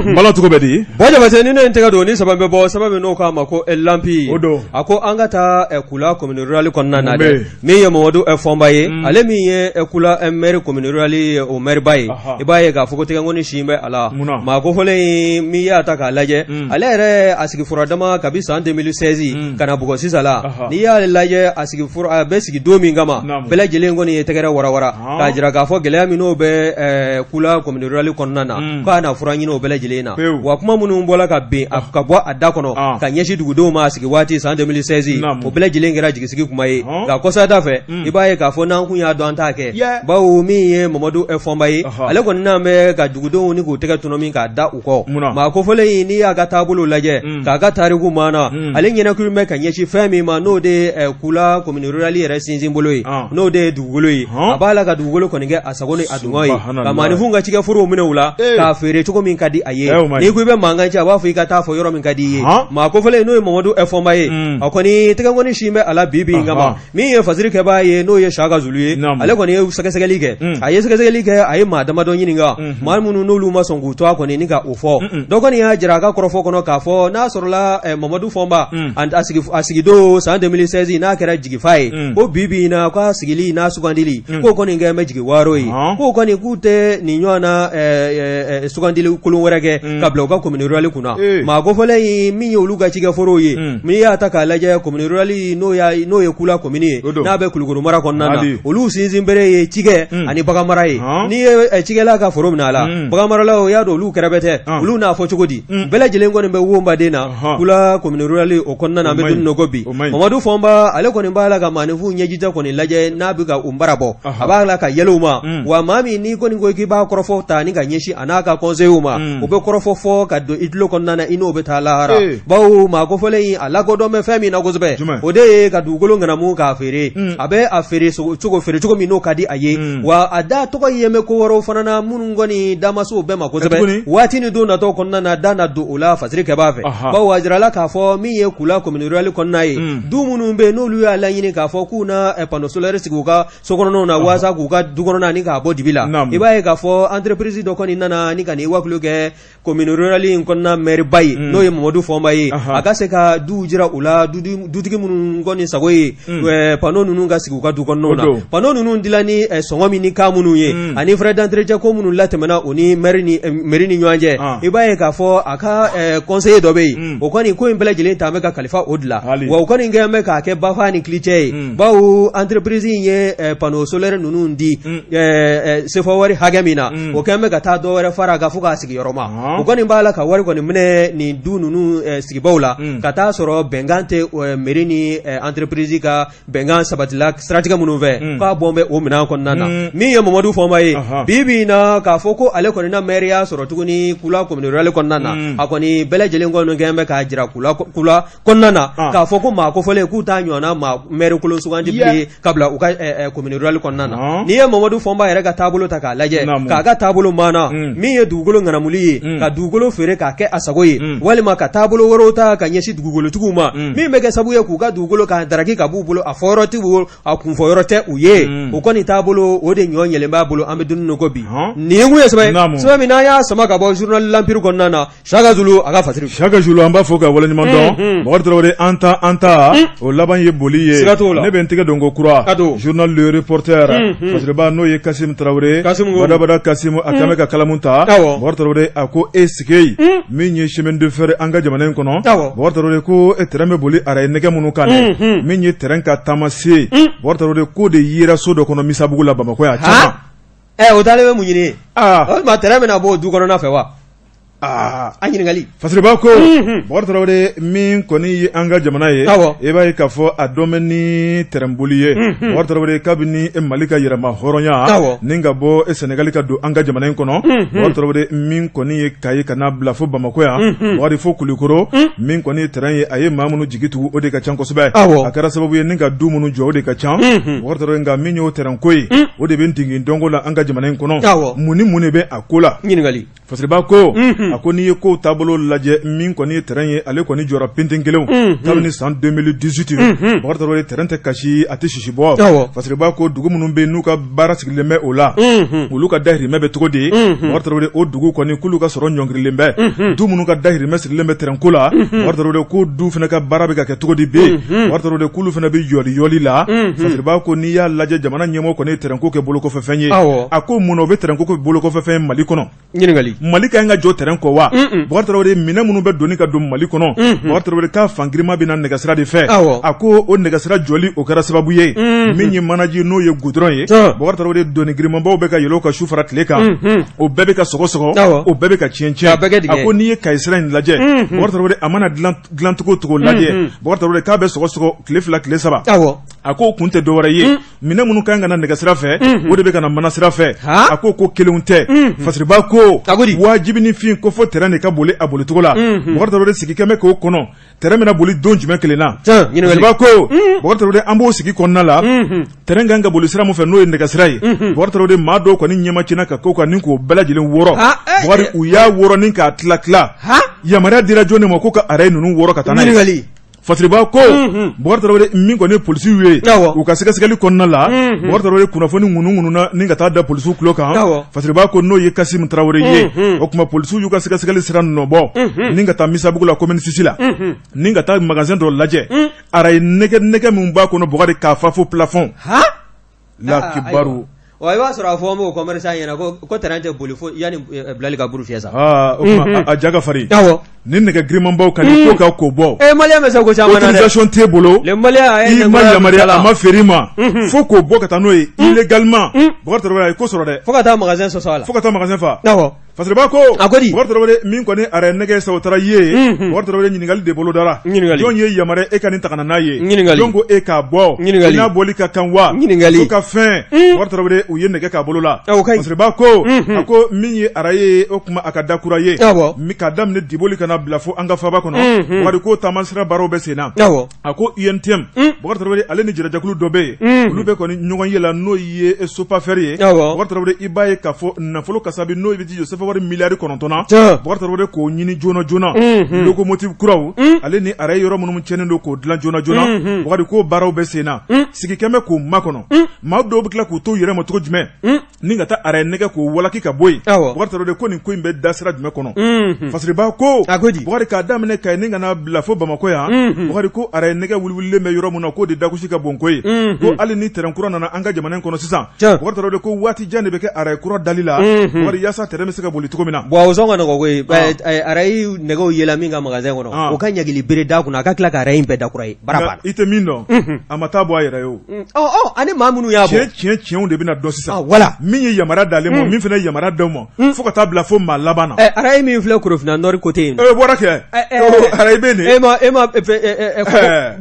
yen. Bala cogo bɛ di? Buwa Jabate ni ne ye n tɛgɛ don ni sɛbɛn bɛ bɔ sɛbɛn min n'o k'a ma ko Lampi. O don. A ko an ka taa Kula commune rurale kɔnɔna na dɛ. Min ye Mamadu Fɔnba ye, ale min ye Kula maire commune rurale ye o maire ba ye. I b'a ye k'a fɔ ko tɛgɛnkɔni sin bɛ a la. Munna? Maa kofɔlen in n'i y'a ta k'a lajɛ, ale yɛrɛ a sigi furadama kabi san 2016 ka na bugɔ sisan la. N'i y'a lajɛ a sigi a bɛ sigi don min kama, bɛɛ lajɛlen kɔni ye tɛgɛrɛ warawara. K'a jira k'a fɔ gɛlɛya minnu bɛ Kula commune rurale kɔnɔna na k'a na fura ɲini o bɛɛ lajɛlen na wa kuma minnu bɔra ka bin ka bɔ a da kɔnɔ ka ɲɛsin dugudenw ma a sigi waati san 2016 o bɛɛ lajɛlen kɛra jigisigi kuma ye nka kɔsada fɛ i b'a ye k'a fɔ n'an kun y'a dɔn an t'a kɛ bawo min ye Mamadu Fɔnba ye ale kɔni n'an bɛ ka dugudenw ni k'u tɛgɛ tɔnɔmi k'a da u kɔ maa kofɔlen in n'i y'a ka taabolo lajɛ k'a ka tariku maana ale ɲɛnakun bɛ ka ɲɛsin fɛn min ma, n'o de ye Kula commune rurale yɛrɛ sinsin bolo ye, n'o de ye dugukolo ye. A b'a la ka dugukolo kɔni kɛ a sago ni a dungɔ ye, ka maaninfinw ka cikɛforow minɛ u la k'a feere cogo min ka di a ye. N'i ko i bɛ mankan ci, a b'a fɔ i ka taa fɔ yɔrɔ min ka di i ye. Maa kofɔlen, n'o ye Mamadu Fɔnba ye, a kɔni tɛgɛkɔni sin bɛ a la bi bi in kama. Min ye fasiri kɛbaa ye, n'o ye Saka Zulu ye, ale kɔni ye sɛgɛsɛgɛli kɛ. A ye sɛgɛsɛgɛli kɛ, a ye maa damadɔ ɲininka, maa minnu n'olu ma sɔn k'u tɔgɔ kɔni ni ka o fɔ. Dɔ kɔni y'a jira a ka kɔrɔfɔ kɔnɔ k'a fɔ n'a sɔrɔla Mamadu Fɔnba a sigidon san 2016, n'a kɛra jigifa ye, ko bi bi in na, k'a sigili n'a sugandili, k'o kɔni kɛ bɛ jigi waaro ye, k'o kɔni k'u tɛ nin ɲɔgɔn na sugandili kolon wɛrɛ kɛ ka bila u ka commune rurale kunna. Maa kofɔlen in, min ye olu ka cikɛforow ye, n'i y'a ta k'a lajɛ, commune rurale, n'o ye Kula commune ye, n'a bɛ Kulukoro mara kɔnɔna na, olu sinsin bere ye cikɛ ani bagan mara ye. N'i ye cikɛla ka foro minɛ a la, bagan maralaw y'a dɔn olu kɛrɛfɛ tɛ, olu n'a fɔ cogo di? Bɛɛ lajɛlen kɔni bɛ wonbaden na Kula commune rurale o kɔnɔna na. An bɛ don min ko bi, Mamadu Fɔnba ale kɔni b'a la ka maaninfinw ɲɛjita kɔni lajɛ, n'a bɛ ka u bara bɔ, a b'a la ka yɛlɛ u ma. Wa maa min n'i kɔni ko k'i b'a kɔrɔfɔ ta ni ka ɲɛsin a n'a ka conseillers ma, u bɛ kɔrɔfɔ fɔ ka don i tulo kɔnɔna na, i n'o bɛ taa lahara, bawo maa kofɔlen in, a lakodɔn bɛ fɛn min na kosɛbɛ, o de ye ka dugukolo ŋanamu k'a feere. A bɛ a feere cogo feere cogo min n'o ka di a ye. Wa a da tɔgɔ ye bɛ ko wɛrɛw fana na minnu kɔni da ma se o bɛɛ ma kosɛbɛ. Waati ni don natɔ kɔnɔna na, da na don o la fasiri kɛbaa fɛ, bawo a jirala k'a fɔ min ye Kula commune rurale kɔnɔna ye, du minnu bɛ yen n'olu y'a laɲini k'a fɔ k'u na panneau solaire sigi u ka so kɔnɔnaw na walasa k'u ka du kɔnɔna ni k'a bɔ dibi la, i b'a ye k'a fɔ entreprise dɔ kɔni nana ni ka n'i wakilu kɛ commune rurale in kɔnɔna maire ba ye, n'o ye Mamadu Fɔnba ye, a ka se ka duw jira u la, dutigi minnu kɔni sago ye panneau ninnu ka sigi u ka du kɔnɔnaw na. Panneau ninnu dilan ni sɔngɔ min ni kan minnu ye ani frais d'entretien ko minnu latɛmɛna u ni maire ni mairie ni ɲɔgɔn cɛ, i b'a ye k'a fɔ a ka conseiller dɔ bɛ yen, o kɔni ko in bɛɛ lajɛlen ta bɛ ka kalifa o de la. Wa o kɔni kɛlen bɛ k'a kɛ bafa ni kilicɛ ye, bawo entreprise in ye panneau solaire ninnu di sefa wari hakɛ min na, o kɛlen bɛ ka taa dɔ wɛrɛ fara a kan fo k'a sigi yɔrɔ ma. O kɔni b'a la ka wari kɔni minɛ nin du ninnu sigibaw la, ka taa sɔrɔ bɛnkan tɛ mairie ni entreprise ka bɛnkan sabatila siratigɛ minnu fɛ, k'a bɔn bɛ o minɛn kɔnɔna na. Min ye Mamadu Fɔnba ye bi bi in na, k'a fɔ ko ale kɔni na maire sɔrɔ tuguni Kula commune rurale kɔnɔna na, a kɔni bɛɛ lajɛlen kɔni kɛlen bɛ k'a jira Kula kɔnɔna na k'a fɔ ko maa kofɔlen k'u t'a ɲɔgɔnna maa maire kolon sugandi bilen ka bila u ka commune rurale kɔnɔna na. N'i ye Mamadu Fɔnba yɛrɛ ka taabolo ta k'a lajɛ, k'a ka taabolo maana, min ye dugukolo ŋanamuli ye, ka dugukolo feere k'a kɛ a sago ye, walima ka taabolo wɛrɛw ta ka ɲɛsin dugukolotigiw ma, min bɛ kɛ sababu ye k'u ka dugukolo k'a daraki ka b'u bolo, a fɔyɔrɔ tɛ a kunfɔyɔrɔ tɛ u ye, o kɔni taabolo o de ɲɔ ɲɛlen b'a bolo. An bɛ don min ko bi, nin kun ye sɛbɛn min n'an y'a sama ka bɔ journal L'Empire kɔnɔna na. Saka Zulu a ka fasiri. Saka Zulu, an b'a fo ka waleɲuman dɔn. Bakari Tarawele, an ta an ta o laban ye boli ye. Siga t'o la. Ne bɛ n tɛgɛ don ko kura. Ka don. Journal Le Reporter. Fasiriba, n'o ye Kasimu Tarawele. Kasimu ko. Badabada Kasimu, a kan bɛ ka kalamu ta. Awɔ. Bakari Tarawele, a ko e sigi min ye chemin de fer an ka jamana in kɔnɔ. Awɔ. Bakari Tarawele ko train bɛ boli araye nɛgɛ minnu kan dɛ. Min ye train ka taamasen. Bakari Tarawele k'o de yera so dɔ kɔnɔ Misabugu la Bamakɔ yan a caman. Ɛ, o taalen bɛ mun ɲini yen? O tuma train bɛna bɔ o du kɔnɔna fɛ wa? Aa a ɲininkali. Fasiriba ko Bakari Tarawele, min kɔni ye an ka jamana ye, e b'a ye k'a fɔ a dɔn bɛ ni tɛrɛnboli ye. Bakari Tarawele, kabini Mali ka yɛrɛma hɔrɔnya ni ka bɔ Sɛnɛgali ka don an ka jamana in kɔnɔ, Bakari Tarawele, min kɔni ye Kayi ka n'a bila fo Bamakɔ yan, Bakari, fo Kulukoro, min kɔni ye tɛrɛn ye, a ye maa minnu jigi tugu, o de ka ca kosɛbɛ. A kɛra sababu ye ni ka du minnu jɔ, o de ka ca. Bakari Tarawele, nka min y'o tɛrɛnko ye, o de bɛ dingin dɔnko la an ka jamana in kɔnɔ. Mun ni mun de bɛ a ko la? Ɲininkali. Fasiriba ko, a ko n'i ye kow taabolo lajɛ, min kɔni ye tɛrɛn ye, ale kɔni jɔra penten kelen kabini san 2018. Bakari Tarawele, tɛrɛn tɛ kasi, a tɛ sisi bɔ. Fasiriba ko dugu minnu bɛ n'u ka baara sigilen bɛ o la, olu ka dahirimɛ bɛ cogo di? Bakari Tarawele, o dugu kɔni k'olu ka sɔrɔ ɲɔngirilen bɛ. Du minnu ka dahirimɛ sirilen bɛ tɛrɛn ko la, Bakari Tarawele, ko du fana ka baara bɛ ka kɛ cogo di bi? Bakari Tarawele, k'olu fana bɛ yɔli yɔli la. Fasiriba ko n'i y'a lajɛ, jamana ɲɛmɔgɔ kɔni ye tɛrɛn ko kɛ bolokɔfɛfɛn ye. A ko mun na o bɛ tɛrɛn ko kɛ bolokɔfɛfɛn ye Mali kɔnɔ? Ɲininkali. Mali ka kan ka jɔ tɛrɛn kɔ wa? Bakari Tarawele, minɛn minnu bɛ doni ka don Mali kɔnɔ, Bakari Tarawele, k'a fan girinma bɛ na nɛgɛsira de fɛ. A ko o nɛgɛsira jɔli, o kɛra sababu ye min ye manaji, n'o ye goudron ye. Bakari Tarawele, doni girinmanbaw bɛ ka yɛlɛ o kan su fara tile kan, o bɛɛ bɛ ka sɔgɔsɔgɔ, o bɛɛ bɛ ka tiɲɛ tiɲɛ. A ko n'i ye Kayi sira in lajɛ, Bakari Tarawele, a mana dilancogo cogo lajɛ, Bakari Tarawele, k'a bɛ sɔgɔsɔgɔ tile 2 tile 3. A ko kun tɛ dɔwɛrɛ ye, minɛn minnu kan ka na nɛgɛsira fɛ, o de bɛ ka na manasira fɛ. A ko ko kelenw tɛ. Fasiriba ko wajibinifin ko fo tɛrɛn de ka boli a bolicogo la. Bubakari Tarawele sigi kɛmɛ k'o kɔnɔ, tɛrɛn bɛna boli don jumɛn kelen na? Fasiriba ko, Bubakari Tarawele, an b'o sigi kɔnɔna la, tɛrɛn kan ka boli sira min fɛ, n'o ye nɛgɛsira ye, Bubakari Tarawele, maa dɔw kɔni ɲɛmacina ka k'o kan ni k'o bɛɛ lajɛlen wɔrɔ. Bubakari, u y'a wɔrɔ ni k'a tila tila. Yamaruya dira jɔn de ma ko ka araye ninnu wɔrɔ ka taa n'a ye? Fasiriba ko, Bubakari Tarawele, min kɔni ye polisiw ye, u ka sɛgɛsɛgɛli kɔnɔna la, Bubakari Tarawele, kunnafoni ŋunuŋununa ni ka taa da polisiw tulo kan. Fasiriba ko n'o ye Kasimu Tarawele ye. O tuma polisiw y'u ka sɛgɛsɛgɛli sira nɔbɔ ni ka taa Misabugu la, commune 6 la, ni ka taa magasin dɔ lajɛ, araye nɛgɛ nɛgɛ min b'a kɔnɔ, Bubakari, k'a fa fo plafond la kibaru. Wa i b'a sɔrɔ a fɔ n b'o commerçant ɲɛna ko train tɛ boli fo yanni Bilali ka buru fiyɛ sa. Aa, o tuma a ja ka farin. Ni nɛgɛ girinmanbaw ka ko ka k'o bɔ. Ee, malien bɛ se ko caman na dɛ. Autorisation t'e bolo. Le malien i ma yamaruya, a ma feere i ma, fo k'o bɔ ka taa n'o ye illégalement. Bubakari Tarawele, a ye ko sɔrɔ dɛ. Fo ka taa magasin sɔsɔ a la. Fo ka taa magasin fa. Fasiriba ko, a ko di? Bubakari Tarawele, min kɔni araye nɛgɛ sa, o taara ye. Bubakari Tarawele, ɲininkali de bolodara. Ɲininkali. Jɔn ye yamaruya e ka nin ta ka na n'a ye? Ɲininkali. Jɔn ko e k'a bɔ? Ɲininkali. I n'a bɔli ka kan wa? Ɲininkali. Ko ka fɛn. Bubakari Tarawele, u ye nɛgɛ k'a bolo la. O ka ɲi. Fasiriba ko, a ko min ye araye ye, o tuma a ka da kura ye. K'a daminɛ Diboli ka na bila fo an ka faaba kɔnɔ. Bubakari ko taama sira baaraw bɛ sen na. A ko UNTM, Bubakari Tarawele, ale ni jɛrɛjɛkulu dɔ bɛ yen, olu bɛ kɔni ɲɔgɔn ye la, n'o ye SOPAFER ye. Bubakari Tarawele, i b'a ye k'a fɔ nafolo kasabi, n'o bɛ jɔ sefa wari miliyari 9 na, Bubakari Tarawele, k'o ɲini joona joona, locomotive kuraw ale ni araye yɔrɔ minnu tiɲɛnen don, k'o dilan joona joona. Bubakari ko baaraw bɛ sen na, sigi kɛmɛ k'o makɔnɔ. Maa dɔw bɛ tila k'u to yɛrɛ ma cogo jumɛn ni ka taa araye nɛgɛ k'o walaki ka bɔ yen? Bubakari Tarawele ko nin ko in bɛ da sira jumɛn kɔnɔ? Fasiriba ko, Bubakari, k'a daminɛ Kayi ni ka na bila fo Bamakɔ yan, Bubakari ko araye nɛgɛ wuliwulilen bɛ yɔrɔ min na, k'o de dagosi ka bon ko ye. Ko hali ni tɛrɛn kura nana an ka jamana in kɔnɔ sisan, Bubakari Tarawele ko waati jan de bɛ kɛ araye kura dali la, Bubakari, yaasa tɛrɛn bɛ se ka boli cogo min na. Bon, o sɔn ka nɔgɔ koyi. Araye nɛgɛw yela min ka magasin kɔnɔ, o ka ɲagili bere d'a kunna, a ka tila ka araye in bɛɛ da kura ye, baara banna. I tɛ min dɔn, a ma taa bɔ a yɛrɛ ye o. Ani maa minnu y'a bɔ. Tiɲɛ tiɲɛw de bɛna dɔn sisan. Voilà. Min ye yamaruya d'ale ma, min fana ye yamaruya d'aw ma, fo ka taa bila fo maa laban na. Araye min filɛ Korofina Nord côté in. E bɔra kɛ. Araye bɛ nin. E ma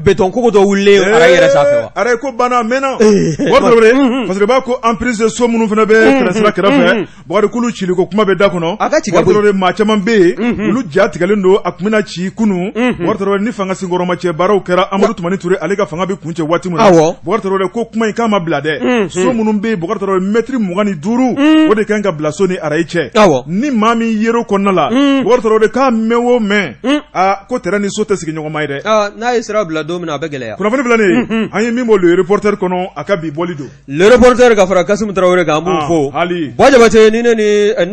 béton kogo dɔ wulilen araye yɛrɛ sanfɛ wa? Araye ko banna a mɛnna. Bubakari Tarawele, Fasiriba ko emprise so minnu fana bɛ tɛrɛn sira kɛrɛfɛ, Bubakari, k'olu cili ko kuma bɛ da kɔnɔ. A ka ci ka bɔ yen. Maa caman bɛ yen, olu ja tigɛlen don, a tun bɛna ci kunun. Bubakari Tarawele, ni fanga senkɔrɔma cɛ baaraw kɛra, Amadu Tumani Ture, ale ka fanga bɛ kuncɛ waati min na. Bubakari Tarawele ko kuma in k'a ma bila dɛ. So minnu bɛ yen, Bubakari Tarawele, mɛtiri 25, o de kan ka bila so ni araye cɛ. Ni maa min yer'o kɔnɔna la, Bubakari Tarawele, k'a mɛn o mɛn, aa, ko tɛrɛn ni so tɛ sigi ɲɔgɔnma ye dɛ. N'a ye sira bila don min na, a bɛ gɛlɛya. Kunnafoni filɛ nin ye, an ye min bɔ Le Reporter kɔnɔ, a ka bi bɔli don. Le Reporter ka fara Kasimu Tarawele kan, an b'u fo. Hali. Buwa Jabate, ni ne ni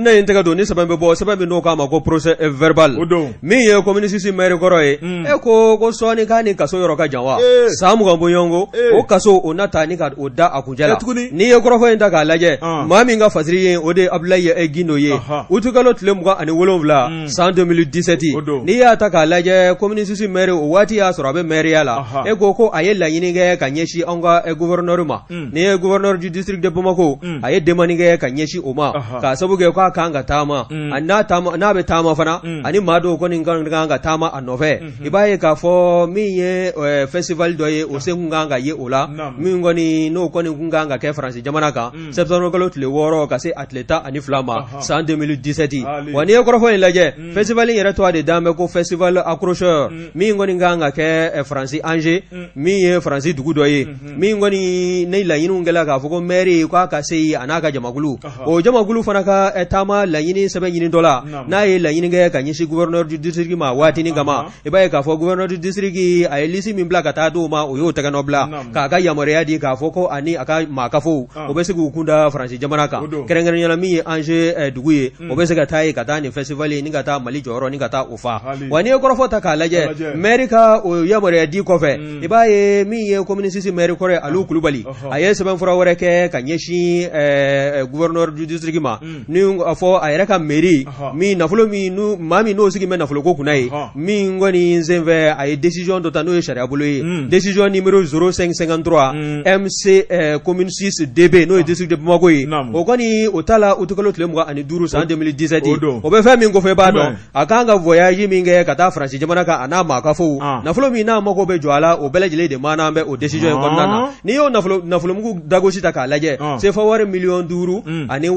ne ye n tɛgɛ don ni sɛbɛn bɛ bɔ, sɛbɛn min n'o k'a ma ko procès verbal. O don. Min ye commune 6 maire kɔrɔ ye. E ko sɔɔni k'a ni kaso yɔrɔ ka jan wa? San 20 bɔɲɔgɔnko. O kaso o na ta ni ka o da a kuncɛ la. Tuguni. N'i ye kɔrɔfɔ in ta k'a lajɛ. Maa min ka fasiri ye, o de ye Abudulayi Gindo ye. Utikalo tile 27 san 2017. O don. N'i y'a ta k'a lajɛ, commune 6 maire, o waati y'a sɔrɔ a bɛ maire la. E ko a ye laɲini kɛ ka ɲɛsin anw ka gouverneur ma. N'i ye gouverneur du district de Bamako, a ye demande kɛ ka ɲɛsin o ma, k'a sababu kɛ k'a kan ka taama, ani n'a bɛ taama fana, ani maa dɔw kɔni kan ka taama a nɔfɛ. I b'a ye k'a fɔ min ye festival dɔ ye, o sen kun kan ka ye o la, min kɔni n'o kɔni kun kan ka kɛ Faransi jamana kan septembre kalo tile 6 ka se a tile 12 ma san 2017. Wa n'i ye kɔrɔfɔ in lajɛ, festival in yɛrɛ tɔgɔ de dalen bɛ ko festival accrocheur, min kɔni kan ka kɛ Faransi Angers, min ye Faransi dugu dɔ ye, min kɔni ne laɲiniw kɛla k'a fɔ ko maire k'a ka se yen a n'a ka jamakulu. O jamakulu fana ka taama laɲini sɛbɛn ɲini dɔ la, n'a ye laɲini kɛ ka ɲɛsin gouverneur du district ma waatinin kama, i b'a ye k'a fɔ gouverneur du district, a ye liste min bila ka taa d'o ma, o y'o tɛgɛnɔ bila k'a ka yamaruya di k'a fɔ ko ani a ka maakafow, o bɛ se k'u kun da Faransi jamana kan, kɛrɛnkɛrɛnnenya la min ye Angers dugu ye, o bɛ se ka taa yen ka taa nin festival ni ka taa Mali jɔyɔrɔ ni ka taa o fa. Wa n'i ye kɔrɔfɔ ta k'a lajɛ, maire ka o yamaruya di kɔfɛ, i b'a ye min ye commune 6 maire kɔrɔ ye, Aliou Kulubali, a ye sɛbɛnfura wɛrɛ kɛ ka ɲɛsin gouverneur du district ma, ni a fɔ a yɛrɛ ka mairie min nafolo min maa min n'o sigi bɛ nafoloko kunna ye min kɔni senfɛ a ye décision dɔ ta n'o ye sariya bolo ye décision numéro 0553 MC commune 6 DB n'o ye district de Bamako ye o kɔni o tala utikalo tile 25 san 2017 o bɛ fɛn min kofɔ i b'a dɔn a kan ka voyage min kɛ ka taa Faransi jamana kan a n'a maa kafo nafolo min n'a mago bɛ jɔ a la o bɛɛ lajɛlen de maana bɛ o décision in kɔnɔna na n'i y'o nafolomugu dagosi ta k'a lajɛ sefa wari miliyɔn 5 ani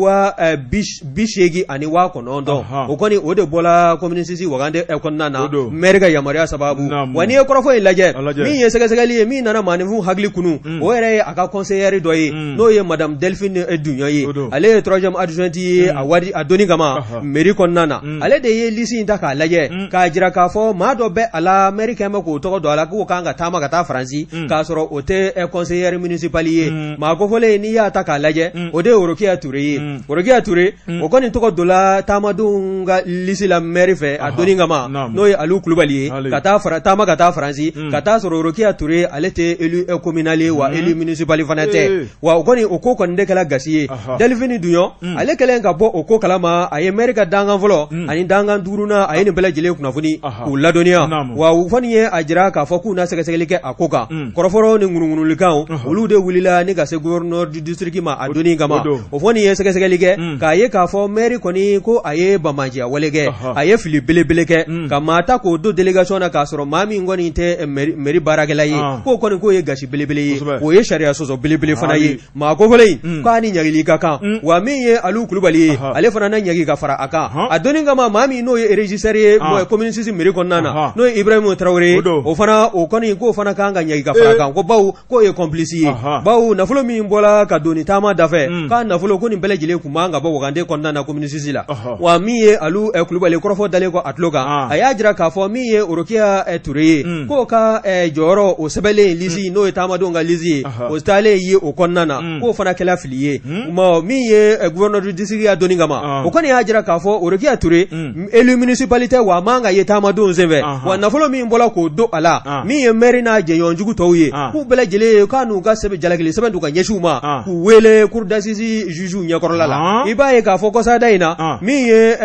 89,000 o kɔni o de bɔra commune 6 Wagande kɔnɔna na maire ka yamaruya sababu wa n'i ye kɔrɔfɔ in lajɛ min ye sɛgɛsɛgɛli ye min nana maaninfin hakili kunu o yɛrɛ ye a ka conseillère dɔ ye n'o ye madame Delphine Dunyan ye ale ye troisième adjointe ye a wari a donni kama mairie kɔnɔna na ale de ye liste in ta k'a lajɛ k'a jira k'a fɔ maa dɔ bɛ a la maire kɛlen bɛ k'o tɔgɔ don a la k'o kan ka taama ka taa Faransi k'a sɔrɔ o tɛ conseillère municipale ye maa kofɔlen n'i y'a ta k'a lajɛ o de ye Worokiya Ture ye Worokiya Ture o kɔni tɔgɔ donna taamadenw ka liste la maire fɛ a donni kama n'o ye Alu Kulubali ye ka taa taama ka taa Faransi ka taa sɔrɔ Worokiya Ture ale tɛ élu communal ye wa élu municipal fana tɛ wa o kɔni o ko kɔni de kɛra gasi ye Delphine Dunyan ale kɛlen ka bɔ o ko kalama a ye maire ka dankan fɔlɔ ani dankan duurunan a ye nin bɛɛ lajɛlen kunnafoni k'u ladɔnniya wa u fana ye a jira k'a fɔ k'u na sɛgɛsɛgɛli kɛ a ko kan kɔrɔfɔw ni ŋunuŋunulikanw olu de wulila ni ka se gouverneur du district ma a donni kama o fana ye sɛgɛsɛgɛli kɛ k'a ye k'a fɔ maire kɔni ko a ye banbaanciya wale kɛ a ye fili belebele kɛ ka maa ta k'o don délégation na k'a sɔrɔ maa min kɔni tɛ mairie baarakɛla ye k'o kɔni k'o ye gasi belebele ye o ye sariya sɔsɔ belebele fana ye maa kofɔlen in k'a ni ɲangili ka kan wa min ye Alu Kulubali ye ale fana na ɲangi ka fara a kan a donni kama maa min n'o ye régisseur ye commune 6 mairie kɔnɔna na n'o ye Ibrahim Tarawele ye o fana o kɔni k'o fana kan ka ɲangi ka fara a kan ko bawo k'o ye complice ye bawo nafolo min bɔra ka don nin taama dafɛ k'a nafolo ko nin bɛɛ lajɛlen tun man ka bɔ Wagande kɔnɔna na commune 6 la wa min ye Alu Kulubali kɔrɔfɔ dalen kɔ a tulo kan a y'a jira k'a fɔ min ye Orokiya Ture ye k'o ka jɔyɔrɔ o sɛbɛnlen liste n'o ye taamadenw ka liste ye o taalen ye o kɔnɔna na k'o fana kɛla fili ye min ye gouverneur du district ya donni kama o kɔni y'a jira k'a fɔ Orokiya Ture élu municipal tɛ wa a man ka ye taamadenw senfɛ wa nafolo min bɔra k'o don a la min ye maire n'a jɛɲɔgɔnjugu tɔw ye k'u bɛɛ lajɛlen k'a n'u ka sɛbɛn jalakili sɛbɛn d'u ka ɲɛsin u ma k'u wele cour d'assises juge ɲɛkɔrɔla la i b'a ye k'a fɔ kɔsada in na min ye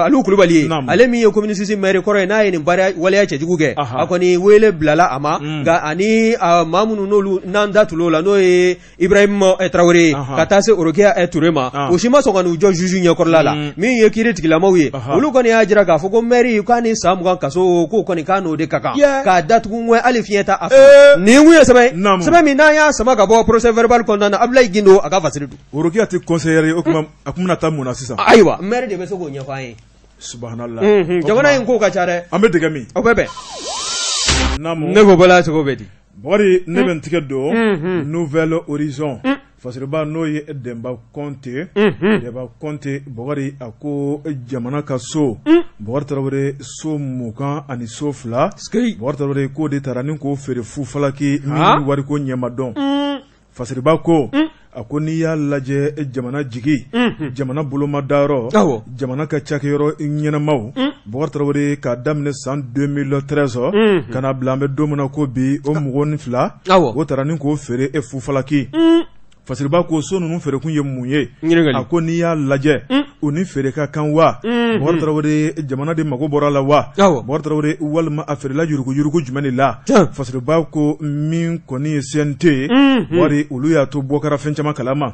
Alu Kulubali ye ale min ye commune 6 maire kɔrɔ ye n'a ye nin baara waleya cɛjugu kɛ a kɔni wele bilala a ma nka ani maa minnu n'olu n'an da tul'o la n'o ye Ibrahim Tarawele ye ka taa se Orokiya Ture ma o si ma sɔn ka n'u jɔ juge ɲɛkɔrɔla la min ye kiiri tigilamaw ye olu kɔni y'a jira k'a fɔ ko maire k'a ni san 20 kaso k'o kɔni k'a n'o de ka kan k'a datugu ŋɛ hali fiɲɛ t'a fɛ nin kun ye sɛbɛn sɛbɛn min n'an y'a sama ka bɔ procès verbal kɔnɔna na Abulayi Gindo a ka fasiri don Orokiya tɛ conseillère ye o tuma a tun bɛna taa mun na sisan ayiwa maire de bɛ se k'o ɲɛfɔ an ye subhanallah jamana in ko ka ca dɛ an bɛ dɛgɛ min o bɛ bɛn ne ko bɔla cogo bɛ di Bɔkari ne bɛ n tigɛ don Nouvel Horizon fasiriba n'o ye Denba Kɔnte Denba Kɔnte Bɔkari a ko jamana ka so Bɔkari Tarawele so 20 ani so 2 Bɔkari Tarawele k'o de taara ni k'o feere fufalaki min wariko ɲɛ ma dɔn Fasiriba ko a ko n'i y'a lajɛ jamana jigi jamana bolomadayɔrɔ jamana ka cakɛyɔrɔ ɲɛnamaw Bɔkari Tarawele k'a daminɛ san 2013 ka n'a bila an bɛ don min na ko bi o 22 o taara ni k'o feere e fufalaki Fasiriba ko so ninnu feerekun ye mun ye a ko n'i y'a lajɛ u ni feere ka kan wa Bɔkari Tarawele jamana de mago bɔra a la wa Bɔkari Tarawele walima a feerela yuruguyurugu jumɛn de la Fasiriba ko min kɔni ye CNT ye wari olu y'a to bɔ kɛra fɛn caman kalama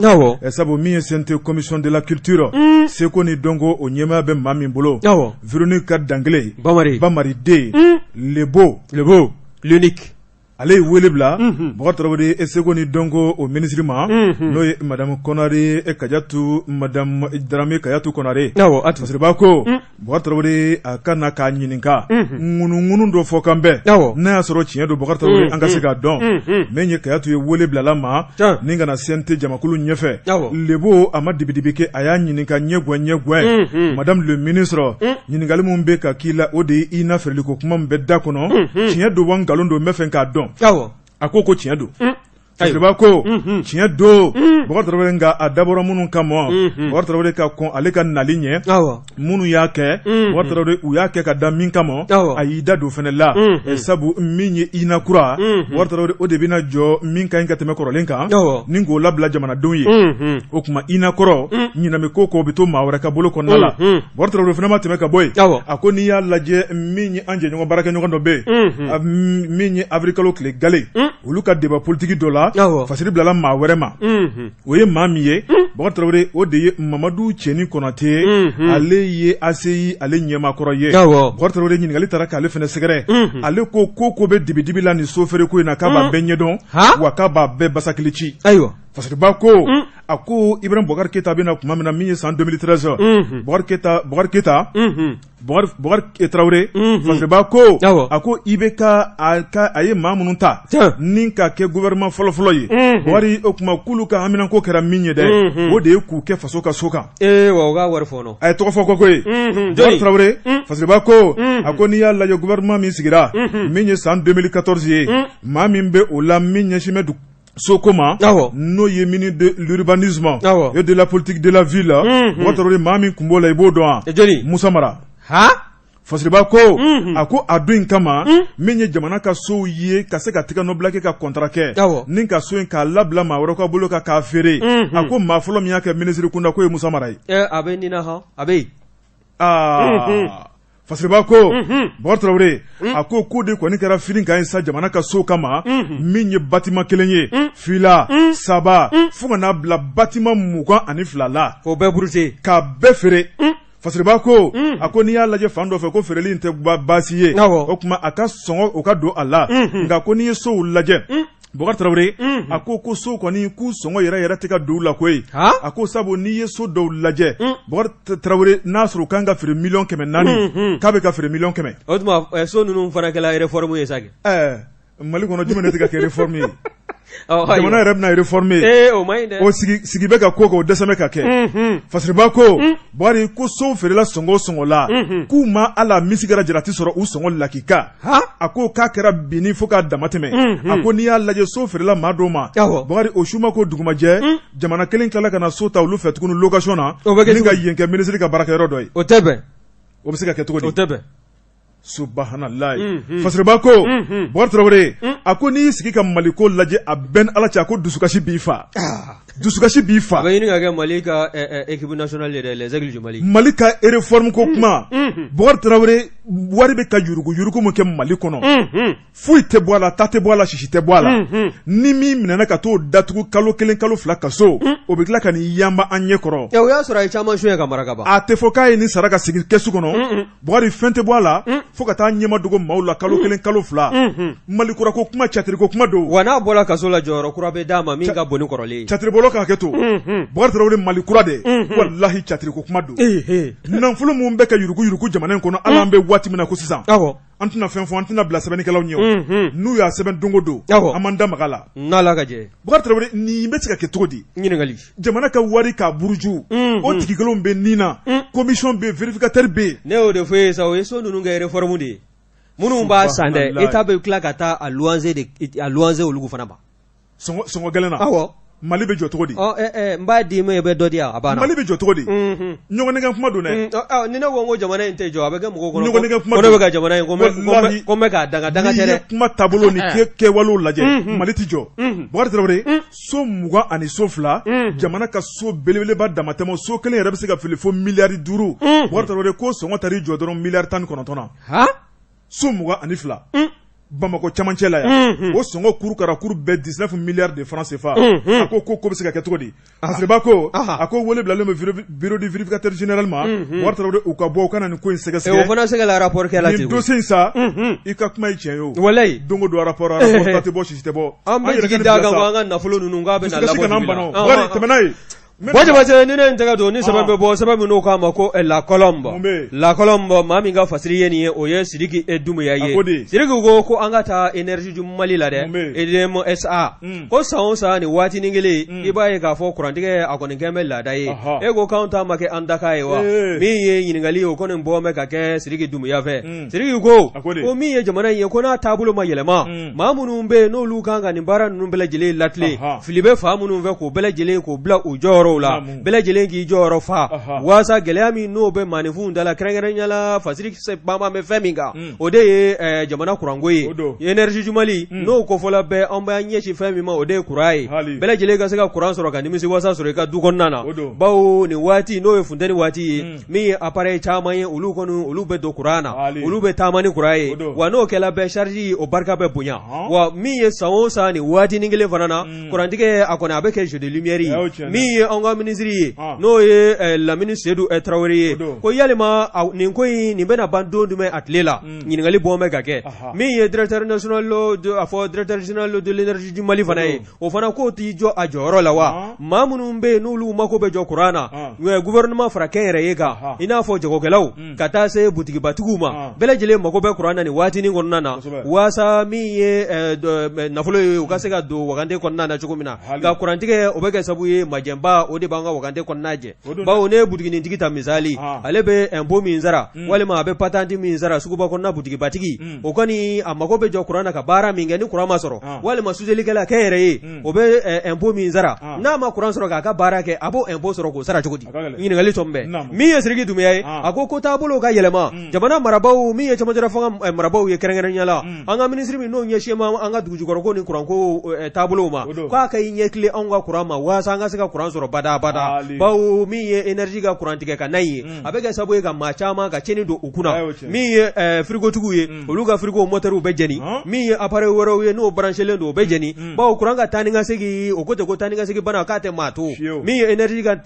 sabu min ye CNT commission de la culture seko ni dɔnko o ɲɛmaaya bɛ maa min bolo Véronique Dangele Bamari den Lebo Lebo l'unique ale ye wele bila Bɔkari Tarawele seko ni dɔnko o minisiri ma n'o ye madame Konare Kajatu madame Darame Kajatu Konare Fasiriba ko Bɔkari Tarawele a ka na k'a ɲininka ŋunuŋunu dɔ fɔ kan bɛɛ n'a y'a sɔrɔ tiɲɛ don Bɔkari Tarawele an ka se k'a dɔn min ye Kajatu ye wele bilala ma ni ka na CNT jamakulu ɲɛfɛ Lebo a ma dibidibi kɛ a y'a ɲininka ɲɛgɛn ɲɛgɛn madame le ministre ɲininkali min bɛ ka k'i la o de ye INA feereliko kuma min bɛ da kɔnɔ tiɲɛ don wa nkalon don n bɛ fɛ k'a dɔn a ko ko tiɲɛ don Fasiriba ko tiɲɛ don Bɔkari Tarawele, nka a dabɔra minnu kama, Bɔkari Tarawele, ka kɔn ale ka nali ɲɛ, minnu y'a kɛ, Bɔkari Tarawele, u y'a kɛ ka da min kama, a y'i da don fana la, sabu min ye INA kura, Bɔkari Tarawele, o de bɛna jɔ min ka ɲi ka tɛmɛ kɔrɔlen kan ni k'o labila jamanadenw ye. O tuma INA kɔrɔ ɲinamɛ ko k'o bɛ to maa wɛrɛ ka bolo kɔnɔna la. Bɔkari Tarawele fana ma tɛmɛ ka bɔ yen. A ko n'i y'a lajɛ, min ye an jɛɲɔgɔn baarakɛɲɔgɔn dɔ bɛ yen, min ye avril kalo tile gale, olu ka débat politique dɔ la, fasiri bilala maa wɛrɛ ma. O ye maa min ye, Bɔkari Tarawele, o de ye Mamadu Cɛni Kɔnate, ale ye ACI ale ɲɛmaakɔrɔ ye. Bɔkari Tarawele, ɲininkali taara k'ale fana sɛgɛrɛ. Ale ko ko ko bɛ dibidibi la nin so feere ko in na, k'a b'a bɛɛ ɲɛdɔn, wa k'a b'a bɛɛ basakili ci. Fasiriba ko, a ko Ibrahim Bɔkari Keyita bɛna tuma min na, min ye san 2013, Bɔkari Keyita, Bɔkari Keyita, Bɔkari Tarawele, Fasiriba ko, a ko IBK a ye maa minnu ta ni ka kɛ gouvernement fɔlɔfɔlɔ ye, Bɔkari, o tuma k'olu ka haminanko kɛra min ye dɛ, o de ye k'u kɛ faso ka so kan. Ee wa, u ka wari fɔnɔ. A ye tɔgɔ fɔ kɔ koyi. Bɔkari Tarawele, Fasiriba ko, a ko n'i y'a lajɛ, gouvernement min sigira, min ye san 2014 ye, maa min bɛ o la, min ɲɛsin bɛ soko ma, n'o ye ministre de l'urbanisme et de la politique de la ville, Bɔkari Tarawele, maa min tun b'o la, i b'o dɔn wa? Jɔni? Musa Mara. Fasiriba ko, a ko a don in kama, min ye jamana ka sow ye, ka se ka tigɛnɔbila kɛ ka contrat kɛ ni ka so in k'a labila maa wɛrɛ ka bolo kan k'a feere, a ko maa fɔlɔ min y'a kɛ ministre kunda, k'o ye Musa Mara ye. A bɛ nin na hɔn, a bɛ yen. Aa, Fasiriba ko, Bɔkari Tarawele, a ko k'o de kɔni kɛra fini kan ye sa jamana ka so kama, min ye bâtiment kelen ye, fila, saba, fo ka n'a bila bâtiment 22 la. K'o bɛɛ brouser. K'a bɛɛ feere. Fasiriba ko, a ko n'i y'a lajɛ fan dɔ fɛ, ko feereli in tɛ baasi ye, o tuma a ka sɔngɔ o ka don a la, nka ko n'i ye sow lajɛ, Bɔkari Tarawele, a ko ko so kɔni k'u sɔngɔ yɛrɛ yɛrɛ tɛ ka don u la koyi. A ko sabu n'i ye so dɔw lajɛ, Bɔkari Tarawele, n'a sɔrɔ u kan ka feere miliyɔn 400, k'a bɛ ka feere miliyɔn 100. O tuma so ninnu fana kɛla réforme ye sa kɛ. Ɛɛ, Mali kɔnɔ, jumɛn de tɛ ka kɛ réforme ye? Jamana yɛrɛ bɛna réformer. Ee, o man ɲi dɛ. O sigi sigi bɛ ka ko kɛ, o dɛsɛ bɛ ka kɛ. Fasiriba ko, Bɔkari, ko sow feerela sɔngɔ o sɔngɔ la, k'u ma ala misi kɛra jarati sɔrɔ u sɔngɔ lakika. A ko k'a kɛra binni fo k'a dama tɛmɛ. A ko n'i y'a lajɛ, so feerela maa dɔw ma, Bɔkari, o su ma ko dugumajɛ, jamana kelen tilala ka na so ta olu fɛ tuguni location na, ni ka yen kɛ minisiri ka baarakɛyɔrɔ dɔ ye. O tɛ bɛn. O bɛ se ka kɛ cogo di? O tɛ bɛn. Subahanallahi. Fasiriba ko, Bɔkari Tarawele, a ko n'i y'i sigi ka Maliko lajɛ, a bɛɛ ni Ala cɛ, a ko dusukasi b'i fa, dusukasi b'i fa. A bɛ ɲini ka kɛ Mali ka équipe nationale ye dɛ, les Aigles du Mali. Mali ka réforme ko kuma, Bɔkari Tarawele, wari bɛ ka yurugu yurugu min kɛ Mali kɔnɔ, foyi tɛ bɔ a la, ta tɛ bɔ a la, sisi tɛ bɔ a la. Ni min minɛna ka t'o datugu kalo 1, kalo 2 kaso, o bɛ tila ka n'i yanba an ɲɛ kɔrɔ. O y'a sɔrɔ a ye caman suɲɛ ka mara ka ban. A tɛ fɔ k'a ye nin sara ka segin kɛsu kɔnɔ. Bɔkari, fɛn tɛ bɔ a la fo ka taa ɲɛma dogo maaw la kalo 1, kalo 2. Mali kura ko kuma, catiri ko kuma don. Wa n'a bɔra kaso la, jɔyɔrɔ kura bɛ d'a ma min ka bon ni kɔrɔlen ye. Catiri bɔlɔ k'a kɛ to, Bɔkari Tarawele, Mali kura de, walahi, catiri ko kuma don. Nafolo mun bɛ ka yurugu yurugu jamana in kɔnɔ, hali an bɛ waati min na ko sisan, an tɛna fɛn fɔ, an tɛna bila sɛbɛnnikɛlaw ɲɛ o, n'u y'a sɛbɛn don o don, an b'an da maga la. N'Ala ka jɛ. Bɔkari Tarawele, nin bɛ se ka kɛ cogo di? Ɲininkali. Jamana ka wari k'a buruju, o tigi kelenw bɛ nin na, commission bɛ yen, vérificateur bɛ yen. Ne y'o de fɔ e ye sa, o ye so ninnu kɛ réforme de ye. Minnu b'a san dɛ, État bɛ tila ka taa a luwanse de, a luwanse olu fana ma. Sɔngɔ gɛlɛn na. Awɔ. Mali bɛ jɔ cogo di? Ɔ ɛ, n b'a d'i ma, i bɛ dɔ di yan, a banna. Mali bɛ jɔ cogo di? Ɲɔgɔn nɛgɛn kuma don dɛ. Ni ne ko jamana in tɛ jɔ, a bɛ kɛ mɔgɔw kɔnɔ Ɲɔgɔn nɛgɛn kuma ko ne bɛ ka jamana in ko n bɛ k'a danga danga tɛ N'i ye dɛ. kuma taabolo ni kɛwalew lajɛ, Mali tɛ jɔ. Bɔkari Tarawele, so 20 ani so 2, jamana ka so belebeleba damatɛmɛ, so kelen yɛrɛ bɛ se ka feere fo miliyari 5. Bɔkari Tarawele, ko sɔngɔ taar'i jɔ dɔrɔn miliyari 19 na. So 22. Bamakɔ camancɛ la yan, o sɔngɔ kuru kara kuru bɛɛ 19 milliards de francs CFA. A ko ko bɛ se ka kɛ cogo di? Fasiriba ko, a ko wele bilalen bɛ bureau du vérificateur général ma. Bɔkari Tarawele, u ka bɔ, u ka na nin ko in sɛgɛsɛgɛ. O fana se ka la rapport kɛ la ten. Nin dossier in sa, i ka kuma ye tiɲɛ ye o. Walayi. Don o don rapport, rapport ta tɛ bɔ, sisi tɛ bɔ. An bɛ jigi d'a kan ko an ka nafolo ninnu k'a bɛ na labɔ. Dusukasi kana an bana o. Bɔkari, tɛmɛ n'a ye. Buwa Jabatɛ, ni ne ye n tɛgɛ don ni sɛbɛn bɛ bɔ, sɛbɛn min n'o k'a ma ko La Colombe. La Colombe, maa min ka fasiri ye nin ye, o ye Sidiki Dunbuya ye. Sidiki ko an ka taa Énergie du Mali la dɛ, EDM SA, ko san o san nin waatinin kelen, i b'a ye k'a fɔ kurantigɛ a kɔni kɛlen bɛ laada ye. E ko k'anw ta ma kɛ an dakan ye wa? Min ye ɲininkali ye, o kɔni bɔ bɛ ka kɛ Sidiki Dunbuya fɛ. Sidiki ko ko min ye jamana in ye, ko n'a taabolo ma yɛlɛma, maa minnu bɛ yen n'olu kan ka nin baara ninnu bɛɛ lajɛlen latilen, fili bɛ fan minnu fɛ k'o bɛɛ lajɛlen k'o bila u jɔyɔrɔw la, bɛɛ lajɛlen k'i jɔyɔrɔ fa waasa gɛlɛya min n'o bɛ maaninfinw da la, kɛrɛnkɛrɛnnenya la fasiri banban bɛ fɛn min kan, o de ye jamana kuranko ye. Énergie du Mali n'o kofɔla bɛɛ, an b'an ɲɛsin fɛn min ma, o de ye kuran ye. Bɛɛ lajɛlen ka se ka kuran sɔrɔ ka nimisiwasa sɔrɔ i ka du kɔnɔna na, bawo nin waati n'o ye funteni waati ye, min ye appareil caman ye, olu kɔni olu bɛ don kuran na, olu bɛ taama ni kuran ye. Wa n'o kɛla bɛɛ charge o barika bɛ bonya. Wa min ye san o san nin waatinin kelen fana na, kurantigɛ a kɔni a bɛ kɛ jeu de lumière ye. Min ye an ka minisiri ye, n'o ye Lamini Sedu Tarawele ye, ko yalima nin ko in nin bɛna ban don jumɛn a tile la? Ɲininkali bɔ bɛ ka kɛ. Min ye directeur national, a fɔ directeur général de l'énergie du Mali fana ye, o fana k'o t'i jɔ a jɔyɔrɔ la wa? Maa minnu bɛ yen n'olu mako bɛ jɔ kuran na, gouvernement fara kɛnyɛrɛye kan, i n'a fɔ jagokɛlaw ka taa se butigibatigiw ma, bɛɛ lajɛlen mako bɛ kuran na nin waatinin kɔnɔna na, waasa min ye nafolo ye, u ka se ka don wagande kɔnɔna na cogo min na. Nka kurantigɛ o bɛ kɛ sababu ye majɛnba, o de b'an ka wagande kɔnɔna jɛ, bawo ne ye butiginintigi ta misali, ale bɛ impôt min sara walima a bɛ patente min sara suguba kɔnɔna butigibatigi, o kɔni a mago bɛ jɔ kuran na ka baara min kɛ, ni kuran ma sɔrɔ, walima sudelikɛla kɛnyɛrɛye, o bɛ impôt min sara, n'a ma kuran sɔrɔ k'a ka baara kɛ, a b'o impôt sɔrɔ k'o sara cogo di? Ɲininkali tɔ bɛ. Min ye Sidiki Dunbiya ye, a ko taabolo ka yɛlɛma jamana marabaaw, min ye cɛmancɛla fanga marabaaw ye, kɛrɛnkɛrɛnnenya la an ka minisiri min n'o ɲɛsin ma an ka dugujukɔrɔko ni kuranko taabolow ma, k'a ka i ɲɛ tilen anw ka kuran ma waasa an ka se ka kuran sɔrɔ badabada, bawo min ye énergie ka kurantigɛ ka na ye, a bɛ kɛ sababu ye ka maa caman ka tiɲɛni don u kunna. Min ye frigotigiw ye, olu ka frigo moteurw bɛ jeni. Min ye appareil wɛrɛw ye n'o branchelen don, o bɛ jeni, bawo kuran ka taa ni ka segin, o ko tɛ ko taa ni ka segin bana k'a tɛ maa to. Min ye énergie ka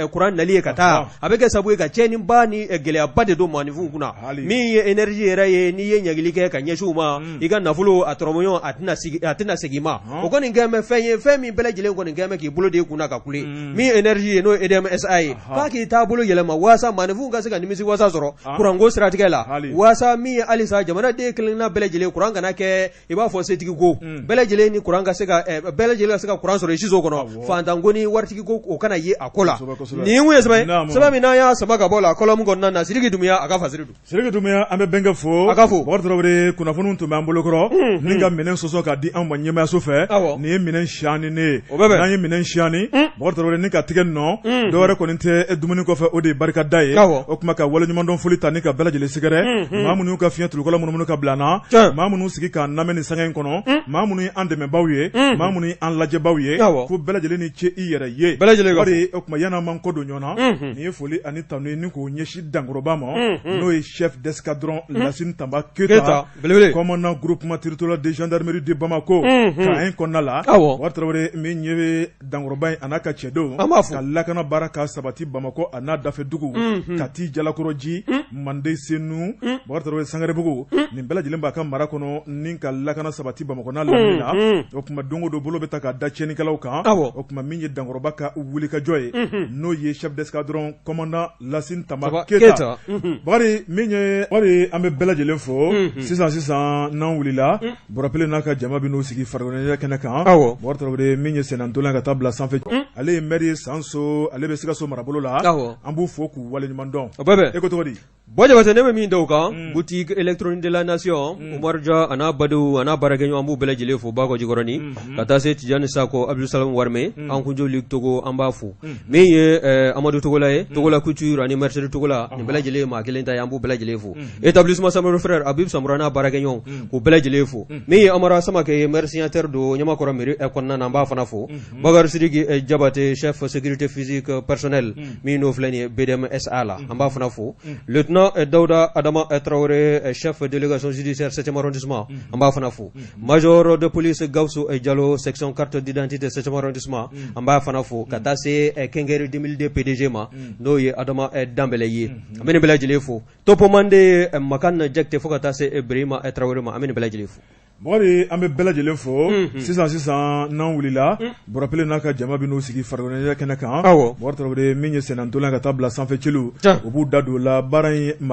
kuran nali ye ka taa, a bɛ kɛ sababu ye ka tiɲɛniba ni gɛlɛyaba de don maaninfinw kunna. Min ye énergie yɛrɛ ye, n'i ye ɲangili kɛ ka ɲɛsin u ma, i ka nafolo a tɔrɔmɔɲɔgɔn a tɛna segin i ma. O kɔni kɛlen bɛ fɛn ye, fɛn min bɛɛ lajɛlen kɔni kɛlen bɛ k'i bolo de kunna ka kule. Min ye énergie ye, n'o ye EDM SA ye, k'a k'i taabolo yɛlɛma waasa maaninfinw ka se ka nimisi wasa sɔrɔ kuranko siratigɛ la, waasa min ye halisa jamanaden kelenna bɛɛ lajɛlen kuran kana kɛ i b'a fɔ setigi ko, bɛɛ lajɛlen ni kuran ka se ka bɛɛ lajɛlen ka se ka kuran sɔrɔ i siso kɔnɔ, faantanko ni waritigi ko o kana ye a ko la. Nin kun ye sɛbɛn sɛbɛn min n'an y'a sama ka bɔ La Colombe kɔnɔna na, Sidiki Dunbiya a ka fasiri don. Sidiki Dunbiya, an bɛ bɛnkɛ fo. A ka fo. Bakari Tarawele, kunnafoniw tun b'an bolokɔrɔ ni ka minɛn sɔsɔ ka di anw ma ɲɛmaayaso fɛ. Nin ye minɛn siyani ne ye. O bɛ bɛn. N'an ye minɛn siyani, Bakari Tarawele, ni ka tigɛ nɔ, dɔwɛrɛ kɔni tɛ dumuni kɔfɛ, o de ye barika da ye. O tuma ka waleɲumandɔn foli ta ni ka bɛɛ lajɛlen sɛgɛrɛ, maa minnu y'u ka fiɲɛ tulukala munumunu ka bila an na, maa minnu sigi k'an lamɛn nin sanga in kɔnɔ, maa minnu ye an dɛmɛbaaw ye, maa minnu ye an lajɛbaaw ye, ko bɛɛ lajɛlen ni ce i yɛrɛ ye. Bɛɛ lajɛlen ka fo. O tuma yan'an m'an kɔ don ɲɔgɔn na, nin ye foli ani tanu ye ni k'o ɲɛsin dankɔrɔba ma, n'o ye chef d'escadron Lasine Tanba Keyita, commandant groupement territorial de gendarmerie de Bamako, camp 1 kɔnɔna la. Bakari Tarawele, min ye dankɔrɔba in a n'a ka cɛdenw, ka lakana baara ka sabati Bamakɔ a n'a dafɛ dugu, Kati, Jalakɔrɔji, Mande, Senu, Bakari Tarawele, Sangarebugu, nin bɛɛ lajɛlen b'a ka mara kɔnɔ ni ka lakana sabati Bamakɔ n'a lamini na. O tuma don o don bolo bɛ ta ka da tiɲɛnikɛlaw kan. O tuma min ye dankɔrɔba ka wulikajɔ ye, n'o ye chef d'escadron commandant Lasine Tanba Keyita. Bakari, min ye Bakari, an bɛ bɛɛ lajɛlen fo. Sisan sisan n'an wulila, Burapele n'a ka jama bɛ n'u sigi farikoloɲɛnajɛ kɛnɛ kan. Bakari Tarawele, min ye sennantolan ka taa bila sanfɛ, ale ye maire ye Sanso, ale bɛ Sikaso marabolo la. An b'u fo k'u waleɲuman dɔn. O bɛ bɛn. E ko cogo di? Buwa Jabate, ne bɛ min da o kan, boutique électronique de la nation, Umaru Dia a n'a badenw a n'a baarakɛɲɔgɔn, an b'u bɛɛ lajɛlen fo Bakɔ Jikɔrɔni, ka taa se Tijani Sako, Abdul Warime, an kunjo Luc Togo, an b'a fo. Min ye Amadu Togola ye, Togola Couture ani Mercedes Togola, nin bɛɛ lajɛlen ye maa kelen ta ye, an b'u bɛɛ lajɛlen fo. Établissement Samori frère, Habib Samura n'a baarakɛɲɔgɔnw, k'u bɛɛ lajɛlen fo. Min ye Amara Samakɛ ye, maire signataire don Ɲamakɔrɔ mairie kɔnɔna na, an b'a fana fo. Bakari Sidiki Jabate, chef sécurité physique personnel, min n'o filɛ nin ye BDM SA la, an b'a fana fo. Lieutenant Dawuda Adama Traoré, chef délégation judiciaire 7e arrondissement, an b'a fana fo. Major de police Gawusu Jalo, section carte d'identité 7e arrondissement, an b'a fana fo. Ka taa se Kɛnkɛri 2002 PDG ma, n'o ye Adama Danbɛlɛ ye, an bɛ nin bɛɛ lajɛlen fo. Topo Mande, Makan Jakite, fo ka taa se Birima Traoré ma, an bɛ nin bɛɛ lajɛlen fo. Bukari, an bɛ bɛɛ lajɛlen fo. Sisan sisan n'an wulila, Burapele n'a ka jama bɛ n'u sigi farikoloɲɛnajɛ kɛnɛ kan. Bukari Tarawele, min ye sennantolan ka taa bila sanfɛ celu, u b'u da don o la baara in ma.